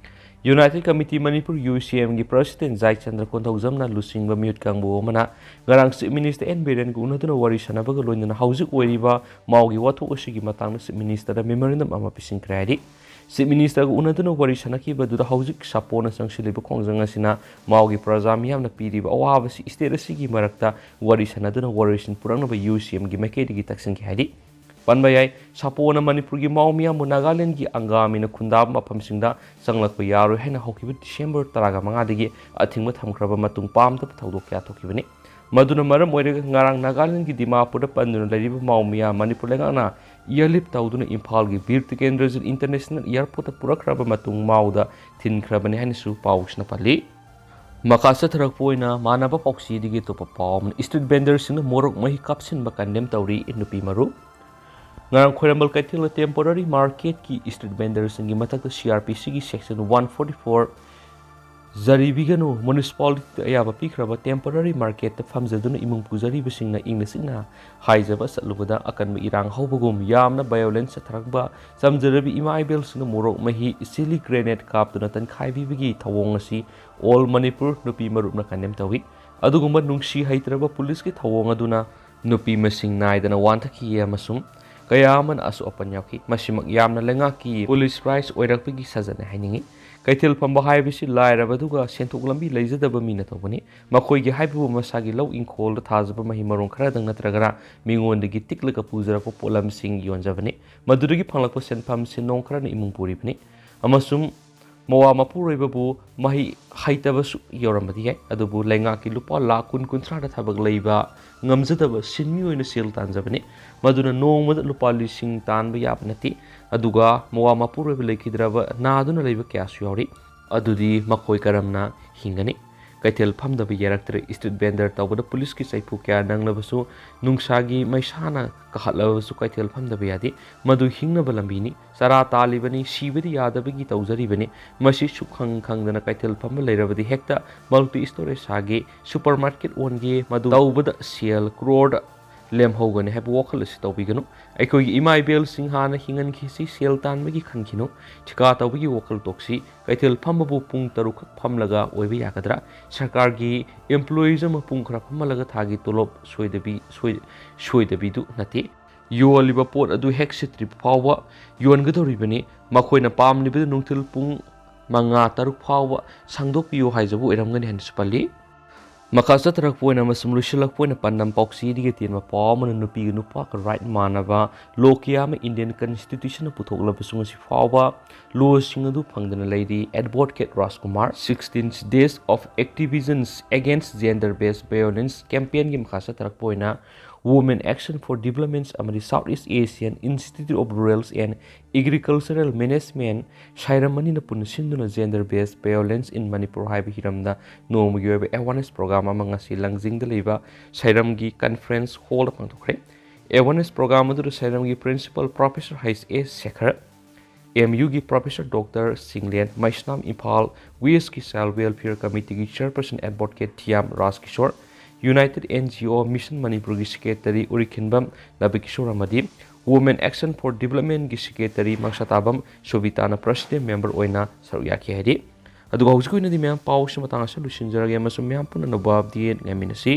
ꯌꯨꯅꯥꯏꯇꯦꯗ ꯀꯃꯤꯇꯤ ꯃꯅꯤꯄꯨꯔ, ꯌꯨ ꯁꯤ ꯑꯦꯝꯒꯤ ꯄ꯭ꯔꯁꯤꯗꯦꯟ ꯖꯥꯏꯆꯟꯗ꯭ꯔ ꯀꯣꯟꯊꯧꯖꯝꯅ ꯂꯨꯆꯤꯡꯕ ꯃꯤꯍꯨꯠ ꯀꯥꯡꯕꯨ ꯑꯃꯅ ꯉꯔꯥꯡ ꯆꯤꯐ ꯃꯤꯅꯤꯁꯇꯔ ꯑꯦꯟ ꯕꯤꯔꯦꯟꯒ ꯎꯅꯗꯨꯅ ꯋꯥꯔꯤ ꯁꯥꯟꯅꯕꯒ ꯂꯣꯏꯅꯅ ꯍꯧꯖꯤꯛ ꯑꯣꯏꯔꯤꯕ ꯃꯥꯎꯒꯤ ꯋꯥꯊꯣꯛ ꯑꯁꯤꯒꯤ ꯃꯇꯥꯡꯗ ꯆꯤꯐ ꯃꯤꯅꯤꯁꯇꯔꯗ ꯃꯦꯃꯣꯔꯦꯟꯗꯝ ꯑꯃ ꯄꯤꯁꯤꯟꯈ꯭ꯔꯦ ꯍꯥꯏꯔꯤ꯫ ꯆꯤꯐ ꯃꯤꯅꯤꯁꯇꯔꯒ ꯎꯅꯗꯨꯅ ꯋꯥꯔꯤ ꯁꯥꯟꯅꯈꯤꯕꯗꯨꯗ ꯍꯧꯖꯤꯛ ꯁꯥꯄꯣꯟꯅ ꯆꯪꯁꯤꯜꯂꯤꯕ ꯈꯣꯡꯖꯪ ꯑꯁꯤꯅ ꯃꯥꯎꯒꯤ ꯄ꯭ꯔꯖꯥ ꯃꯤꯌꯥꯝꯅ ꯄꯤꯔꯤꯕ ꯑꯋꯥꯕꯁꯤ ꯁ꯭ꯇꯦꯠ ꯑꯁꯤꯒꯤ ꯃꯔꯛꯇ ꯋꯥꯔꯤ ꯁꯥꯟꯅꯗꯨꯅ ꯋꯥꯔꯣꯏꯁꯤꯟ ꯄꯨꯔꯛꯅꯕ ꯌꯨ ꯁꯤ ꯑꯦꯝꯒꯤ ꯃꯥꯏꯀꯩꯗꯒꯤ ꯇꯛꯁꯤꯟꯈꯤ ꯍꯥꯏꯔꯤ꯫ ꯄꯟꯕ ꯌꯥꯏ, ꯁꯥꯄꯣꯟꯅ ꯃꯅꯤꯄꯨꯔꯒꯤ ꯃꯥꯎ ꯃꯤꯌꯥꯝꯕꯨ ꯅꯥꯒꯥꯂꯦꯟꯗꯒꯤ ꯑꯪꯒꯥꯃꯤꯅ ꯈꯨꯟꯗꯥꯕ ꯃꯐꯝꯁꯤꯡꯗ ꯆꯪꯂꯛꯄ ꯌꯥꯔꯣꯏ ꯍꯥꯏꯅ ꯍꯧꯈꯤꯕ ꯗꯤꯁꯦꯝꯕꯔ ꯇꯔꯥꯃꯉꯥꯗꯒꯤ ꯑꯊꯤꯡꯕ ꯊꯝꯈ꯭ꯔꯕ ꯃꯇꯨꯡ ꯄꯥꯝꯗꯕ ꯊꯧꯗꯣꯛ ꯀꯌꯥ ꯊꯣꯛꯈꯤꯕꯅꯤ꯫ ꯃꯗꯨꯅ ꯃꯔꯝ ꯑꯣꯏꯔꯒ ꯉꯔꯥꯡ ꯅꯥꯒꯥꯂꯦꯟꯒꯤ ꯗꯤꯃꯥꯄꯨꯔꯗ ꯄꯟꯗꯨꯅ ꯂꯩꯔꯤꯕ ꯃꯥꯎ ꯃꯤꯌꯥꯝ ꯃꯅꯤꯄꯨꯔ ꯂꯩꯉꯥꯛꯅ ꯏꯌꯔꯂꯤꯐ ꯇꯧꯗꯨꯅ ꯏꯝꯐꯥꯜꯒꯤ ꯕꯤꯔ ꯇꯤꯀꯦꯟꯗ꯭ꯔꯖꯤꯠ ꯏꯟꯇꯔꯅꯦꯁꯅꯦꯜ ꯏꯌꯥꯔꯄꯣꯔꯠꯇ ꯄꯨꯔꯛꯈ꯭ꯔꯕ ꯃꯇꯨꯡ ꯃꯥꯎꯗ ꯊꯤꯟꯈ꯭ꯔꯕꯅꯤ ꯍꯥꯏꯅꯁꯨ ꯄꯥꯎꯁꯤꯅ ꯄꯜꯂꯤ꯫ ꯃꯈꯥ ꯆꯠꯊꯔꯛꯄ ꯑꯣꯏꯅ ꯃꯥꯟꯅꯕ ꯄꯥꯎꯆꯦꯗꯒꯤ ꯑꯇꯣꯞꯄ ꯄꯥꯎ ꯑꯃꯅ, ꯏꯁꯇ꯭ꯔꯤꯠ ꯚꯦꯟꯗꯔꯁꯤꯡꯅ ꯃꯣꯔꯣꯛ ꯃꯍꯤ ꯀꯥꯞꯁꯤꯟꯕ ꯀꯟꯗꯦꯝ ꯇꯧꯔꯤ ꯅꯨꯄꯤ ꯃꯔꯨꯞ꯫ ꯉꯔꯥꯡ ꯈ꯭ꯋꯥꯏꯔꯝꯕꯟ ꯀꯩꯊꯦꯜꯗ ꯇꯦꯝꯄꯣꯔꯔꯤ ꯃꯥꯔꯀꯦꯠꯀꯤ ꯏꯁꯇ꯭ꯔꯤꯠ ꯚꯦꯟꯗꯔꯁꯤꯡꯒꯤ ꯃꯊꯛꯇ ꯁꯤ ꯑꯥꯔ ꯄꯤ ꯁꯤꯒꯤ ꯁꯦꯛꯁꯟ ꯋꯥꯟ ꯐꯣꯔꯇꯤ ꯐꯣꯔ ꯖꯔꯤꯕꯤꯒꯅꯨ ꯃ꯭ꯌꯨꯅꯤꯁꯤꯄꯥꯂꯤꯇꯤꯗ ꯑꯌꯥꯕ ꯄꯤꯈ꯭ꯔꯕ ꯇꯦꯝꯄꯣꯔꯔꯤ ꯃꯥꯔꯀꯦꯠꯇ ꯐꯝꯖꯗꯨꯅ ꯏꯃꯨꯡ ꯄꯨꯖꯔꯤꯕꯁꯤꯡꯅ ꯏꯪꯅ ꯆꯤꯛꯅ ꯍꯥꯏꯖꯕ ꯆꯠꯂꯨꯕꯗ ꯑꯀꯟꯕ ꯏꯔꯥꯡ ꯍꯧꯕꯒꯨꯝ ꯌꯥꯝꯅ ꯚꯥꯏꯑꯣꯂꯦꯟꯁ ꯆꯠꯊꯔꯛꯄ ꯆꯝꯖꯔꯕꯤ ꯏꯃꯥ ꯏꯕꯦꯜꯁꯤꯡꯅ ꯃꯣꯔꯣꯛ ꯃꯍꯤ, ꯆꯤꯂꯤ ꯒ꯭ꯔꯦꯅꯦꯠ ꯀꯥꯞꯇꯨꯅ ꯇꯟꯈꯥꯏꯕꯤꯕꯒꯤ ꯊꯧꯑꯣꯡ ꯑꯁꯤ ꯑꯣꯜ ꯃꯅꯤꯄꯨꯔ ꯅꯨꯄꯤ ꯃꯔꯨꯞꯅ ꯀꯟꯗꯦꯝ ꯇꯧꯏ꯫ ꯑꯗꯨꯒꯨꯝꯕ ꯅꯨꯡꯁꯤ ꯍꯩꯇ꯭ꯔꯕ ꯄꯨꯂꯤꯁꯀꯤ ꯊꯧꯑꯣꯡ ꯑꯗꯨꯅ ꯅꯨꯄꯤ ꯃꯁꯤꯡ ꯅꯥꯏꯗꯅ ꯋꯥꯟꯊꯈꯤ ꯑꯃꯁꯨꯡ ꯀꯌꯥ ꯑꯃꯅ ꯑꯁꯣꯛ ꯑꯄꯟ ꯌꯥꯎꯈꯤ꯫ ꯃꯁꯤꯃꯛ ꯌꯥꯝꯅ ꯂꯩꯉꯥꯛꯀꯤ ꯄꯨꯂꯤꯁ ꯄ꯭ꯔꯥꯏꯖ ꯑꯣꯏꯔꯛꯄꯒꯤ ꯁꯥꯖꯠꯅꯤ ꯍꯥꯏꯅꯤꯡꯏ꯫ ꯀꯩꯊꯦꯜ ꯐꯝꯕ ꯍꯥꯏꯕꯁꯤ ꯂꯥꯏꯔꯕ ꯑꯗꯨꯒ ꯁꯦꯟꯊꯣꯛ ꯂꯝꯕꯤ ꯂꯩꯖꯗꯕ ꯃꯤꯅ ꯇꯧꯕꯅꯤ꯫ ꯃꯈꯣꯏꯒꯤ ꯍꯥꯏꯕꯕꯨ ꯃꯁꯥꯒꯤ ꯂꯧ ꯏꯪꯈꯣꯜꯗ ꯊꯥꯖꯕ ꯃꯍꯩ ꯃꯔꯣꯡ ꯈꯔꯗꯪ ꯅꯠꯇ꯭ꯔꯒꯅ ꯃꯤꯉꯣꯟꯗꯒꯤ ꯇꯤꯛꯂꯒ ꯄꯨꯖꯔꯛꯄ ꯄꯣꯠꯂꯝꯁꯤꯡ ꯌꯣꯟꯖꯕꯅꯤ꯫ ꯃꯗꯨꯗꯒꯤ ꯐꯪꯂꯛꯄ ꯁꯦꯟꯐꯝ ꯁꯦꯟꯗꯣꯡ ꯈꯔꯅ ꯏꯃꯨꯡ ꯄꯨꯔꯤꯕꯅꯤ꯫ ꯑꯃꯁꯨꯡ ꯃꯋꯥ ꯃꯄꯨꯔꯣꯏꯕꯕꯨ ꯃꯍꯩ ꯍꯩꯇꯕꯁꯨ ꯌꯥꯎꯔꯝꯕꯗꯤ ꯌꯥꯏ, ꯑꯗꯨꯕꯨ ꯂꯩꯉꯥꯛꯀꯤ ꯂꯨꯄꯥ ꯂꯥꯈ ꯀꯨꯟ ꯀꯨꯟꯊ꯭ꯔꯥꯗ ꯊꯕꯛ ꯂꯩꯕ ꯉꯝꯖꯗꯕ ꯁꯤꯟꯃꯤ ꯑꯣꯏꯅ ꯁꯦꯜ ꯇꯥꯟꯖꯕꯅꯤ꯫ ꯃꯗꯨꯅ ꯅꯣꯡꯃꯗ ꯂꯨꯄꯥ ꯂꯤꯁꯤꯡ ꯇꯥꯟꯕ ꯌꯥꯕ ꯅꯠꯇꯦ꯫ ꯑꯗꯨꯒ ꯃꯋꯥ ꯃꯄꯨꯔꯣꯏꯕ ꯂꯩꯈꯤꯗ꯭ꯔꯕ ꯅꯥꯗꯨꯅ ꯂꯩꯕ ꯀꯌꯥꯁꯨ ꯌꯥꯎꯔꯤ꯫ ꯑꯗꯨꯗꯤ ꯃꯈꯣꯏ ꯀꯔꯝꯅ ꯍꯤꯡꯒꯅꯤ? ꯀꯩꯊꯦꯜ ꯐꯝꯗꯕ ꯌꯥꯔꯛꯇ꯭ꯔꯦ꯫ ꯁ꯭ꯇ꯭ꯔꯤꯠ ꯚꯦꯟꯗꯔ ꯇꯧꯕꯗ ꯄꯨꯂꯤꯁꯀꯤ ꯆꯩꯐꯨ ꯀꯌꯥ ꯅꯪꯂꯕꯁꯨ, ꯅꯨꯡꯁꯥꯒꯤ ꯃꯩꯁꯥꯅ ꯀꯥꯈꯠꯂꯕꯁꯨ ꯀꯩꯊꯦꯜ ꯐꯝꯗꯕ ꯌꯥꯗꯦ꯫ ꯃꯗꯨ ꯍꯤꯡꯅꯕ ꯂꯝꯕꯤꯅꯤ꯫ ꯆꯔꯥ ꯇꯥꯜꯂꯤꯕꯅꯤ, ꯁꯤꯕꯗꯤ ꯌꯥꯗꯕꯒꯤ ꯇꯧꯖꯔꯤꯕꯅꯤ꯫ ꯃꯁꯤ ꯁꯨꯛꯈꯪ ꯈꯪꯗꯅ ꯀꯩꯊꯦꯜ ꯐꯝꯕ ꯂꯩꯔꯕꯗꯤ ꯍꯦꯛꯇ ꯃꯜꯇꯤ ꯁ꯭ꯇꯣꯔꯦꯖ ꯁꯥꯒꯦ, ꯁꯨꯄꯔ ꯃꯥꯔꯀꯦꯠ ꯑꯣꯟꯒꯦ, ꯃꯗꯨ ꯇꯧꯕꯗ ꯁꯦꯜ ꯀ꯭ꯔꯣꯔꯗ ꯂꯦꯝꯍꯧꯒꯅꯤ ꯍꯥꯏꯕ ꯋꯥꯈꯜ ꯑꯁꯤ ꯇꯧꯕꯤꯒꯅꯨ꯫ ꯑꯩꯈꯣꯏꯒꯤ ꯏꯃꯥ ꯏꯕꯦꯜꯁꯤꯡ ꯍꯥꯟꯅ ꯍꯤꯡꯍꯟꯈꯤꯁꯤ, ꯁꯦꯜ ꯇꯥꯟꯕꯒꯤ ꯈꯟꯈꯤꯅꯨ꯫ ꯊꯤꯀꯥ ꯇꯧꯕꯒꯤ ꯋꯥꯈꯜ ꯇꯣꯛꯁꯤ꯫ ꯀꯩꯊꯦꯜ ꯐꯝꯕꯕꯨ ꯄꯨꯡ ꯇꯔꯨꯛꯈꯛ ꯐꯝꯂꯒ ꯑꯣꯏꯕ ꯌꯥꯒꯗ꯭ꯔꯥ? ꯁꯔꯀꯥꯔꯒꯤ employees ꯑꯃ ꯄꯨꯡ ꯈꯔ ꯐꯝꯍꯜꯂꯒ ꯊꯥꯒꯤ ꯇꯣꯂꯣꯞ ꯁꯣꯏꯗꯕꯤ, ꯁꯣꯏ-, ꯁꯣꯏꯗꯕꯤꯗꯨ ꯅꯠꯇꯦ꯫ ꯌꯣꯜꯂꯤꯕ ꯄꯣꯠ ꯑꯗꯨ ꯍꯦꯛ ꯁꯤꯠꯇ꯭ꯔꯤꯕ ꯐꯥꯎꯕ ꯌꯣꯟꯒꯗꯧꯔꯤꯕꯅꯤ꯫ ꯃꯈꯣꯏꯅ ꯄꯥꯝꯂꯤꯕꯗꯨ ꯅꯨꯡꯊꯤꯜ ꯄꯨꯡ ꯃꯉꯥ, ꯇꯔꯨꯛ ꯐꯥꯎꯕ ꯁꯪꯗꯣꯛꯄꯤꯌꯨ ꯍꯥꯏꯖꯕ ꯑꯣꯏꯔꯝꯒꯅꯤ ꯍꯥꯏꯅꯁꯨ ꯄꯜꯂꯤ꯫ ꯃꯈꯥ ꯆꯠꯊꯔꯛꯄ ꯑꯣꯏꯅ ꯑꯃꯁꯨꯡ ꯂꯣꯏꯁꯤꯜꯂꯛꯄ ꯑꯣꯏꯅ ꯄꯥꯟꯗꯝ ꯄꯥꯎꯆꯦꯗꯒꯤ ꯑꯇꯦꯟꯕ ꯄꯥꯎ ꯑꯃꯅ ꯅꯨꯄꯤꯒ ꯅꯨꯄꯥꯒ right ꯃꯥꯟꯅꯕ ꯂꯣ ꯀꯌꯥ ꯑꯃ Indian Constitution ꯅ ꯄꯨꯊꯣꯛꯂꯕꯁꯨ ꯉꯁꯤ ꯐꯥꯎꯕ ꯂꯣꯁꯤꯡ ꯑꯗꯨ ꯐꯪꯗꯅ ꯂꯩꯔꯤ꯫ Advocate Rajkumar, sixteen Days of Activism Against Gender Based Violence campaign ꯒꯤ ꯃꯈꯥ ꯆꯠꯊꯔꯛꯄ ꯑꯣꯏꯅ Women Action for Development ꯑꯃꯗꯤ South East Asian Institute of Rural and Agricultural Management, ꯁꯥꯏꯔꯝ ꯑꯅꯤꯅ ꯄꯨꯟꯅ ꯁꯤꯟꯗꯨꯅ Gender Based Violence in Manipur ꯍꯥꯏꯕ ꯍꯤꯔꯝꯗ ꯅꯣꯡꯃꯒꯤ ꯑꯣꯏꯕ awareness program ꯑꯃ ꯉꯁꯤ ꯂꯪꯖꯤꯡꯗ ꯂꯩꯕ ꯁꯥꯏꯔꯝꯒꯤ conference hall ꯗ ꯄꯥꯡꯊꯣꯛꯈ꯭ꯔꯦ꯫ Awareness program ꯑꯗꯨꯗ ꯁꯥꯏꯔꯝꯒꯤ Principal Professor H S Sekhar, M U ꯒꯤ Professor Doctor ꯁꯤꯡꯂꯦꯟ, ꯃꯩꯁꯅꯥꯝ ꯏꯝꯐꯥꯜ West ꯀꯤ Child Welfare Committee ꯒꯤ Chairperson Advocate ꯊꯤꯌꯥꯝ ꯔꯥꯖꯀꯤꯁꯣꯔ, United N G O Mission ꯃꯅꯤꯄꯨꯔꯒꯤ Secretary ꯎꯔꯤꯈꯤꯟꯕꯝ ꯂꯕꯀꯤꯁꯣꯔ ꯑꯃꯗꯤ Women Action for Development ꯒꯤ Secretary ꯃꯪꯁꯥꯇꯥꯕꯝ ꯁꯣꯕꯤꯇꯥꯅ President Member ꯑꯣꯏꯅ ꯁꯔꯨꯛ ꯌꯥꯈꯤ ꯍꯥꯏꯔꯤ꯫ ꯑꯗꯨꯒ ꯍꯧꯖꯤꯛꯀꯤ ꯑꯣꯏꯅꯗꯤ ꯃꯌꯥꯝ ꯄꯥꯎꯁꯤ ꯃꯇꯥꯡ ꯑꯁꯤꯗ ꯂꯣꯏꯁꯤꯟꯖꯔꯒꯦ ꯑꯃꯁꯨꯡ ꯃꯌꯥꯝ ꯄꯨꯟꯅ ꯑꯅꯧꯕ update ꯉꯥꯏꯃꯤꯟꯅꯁꯤ꯫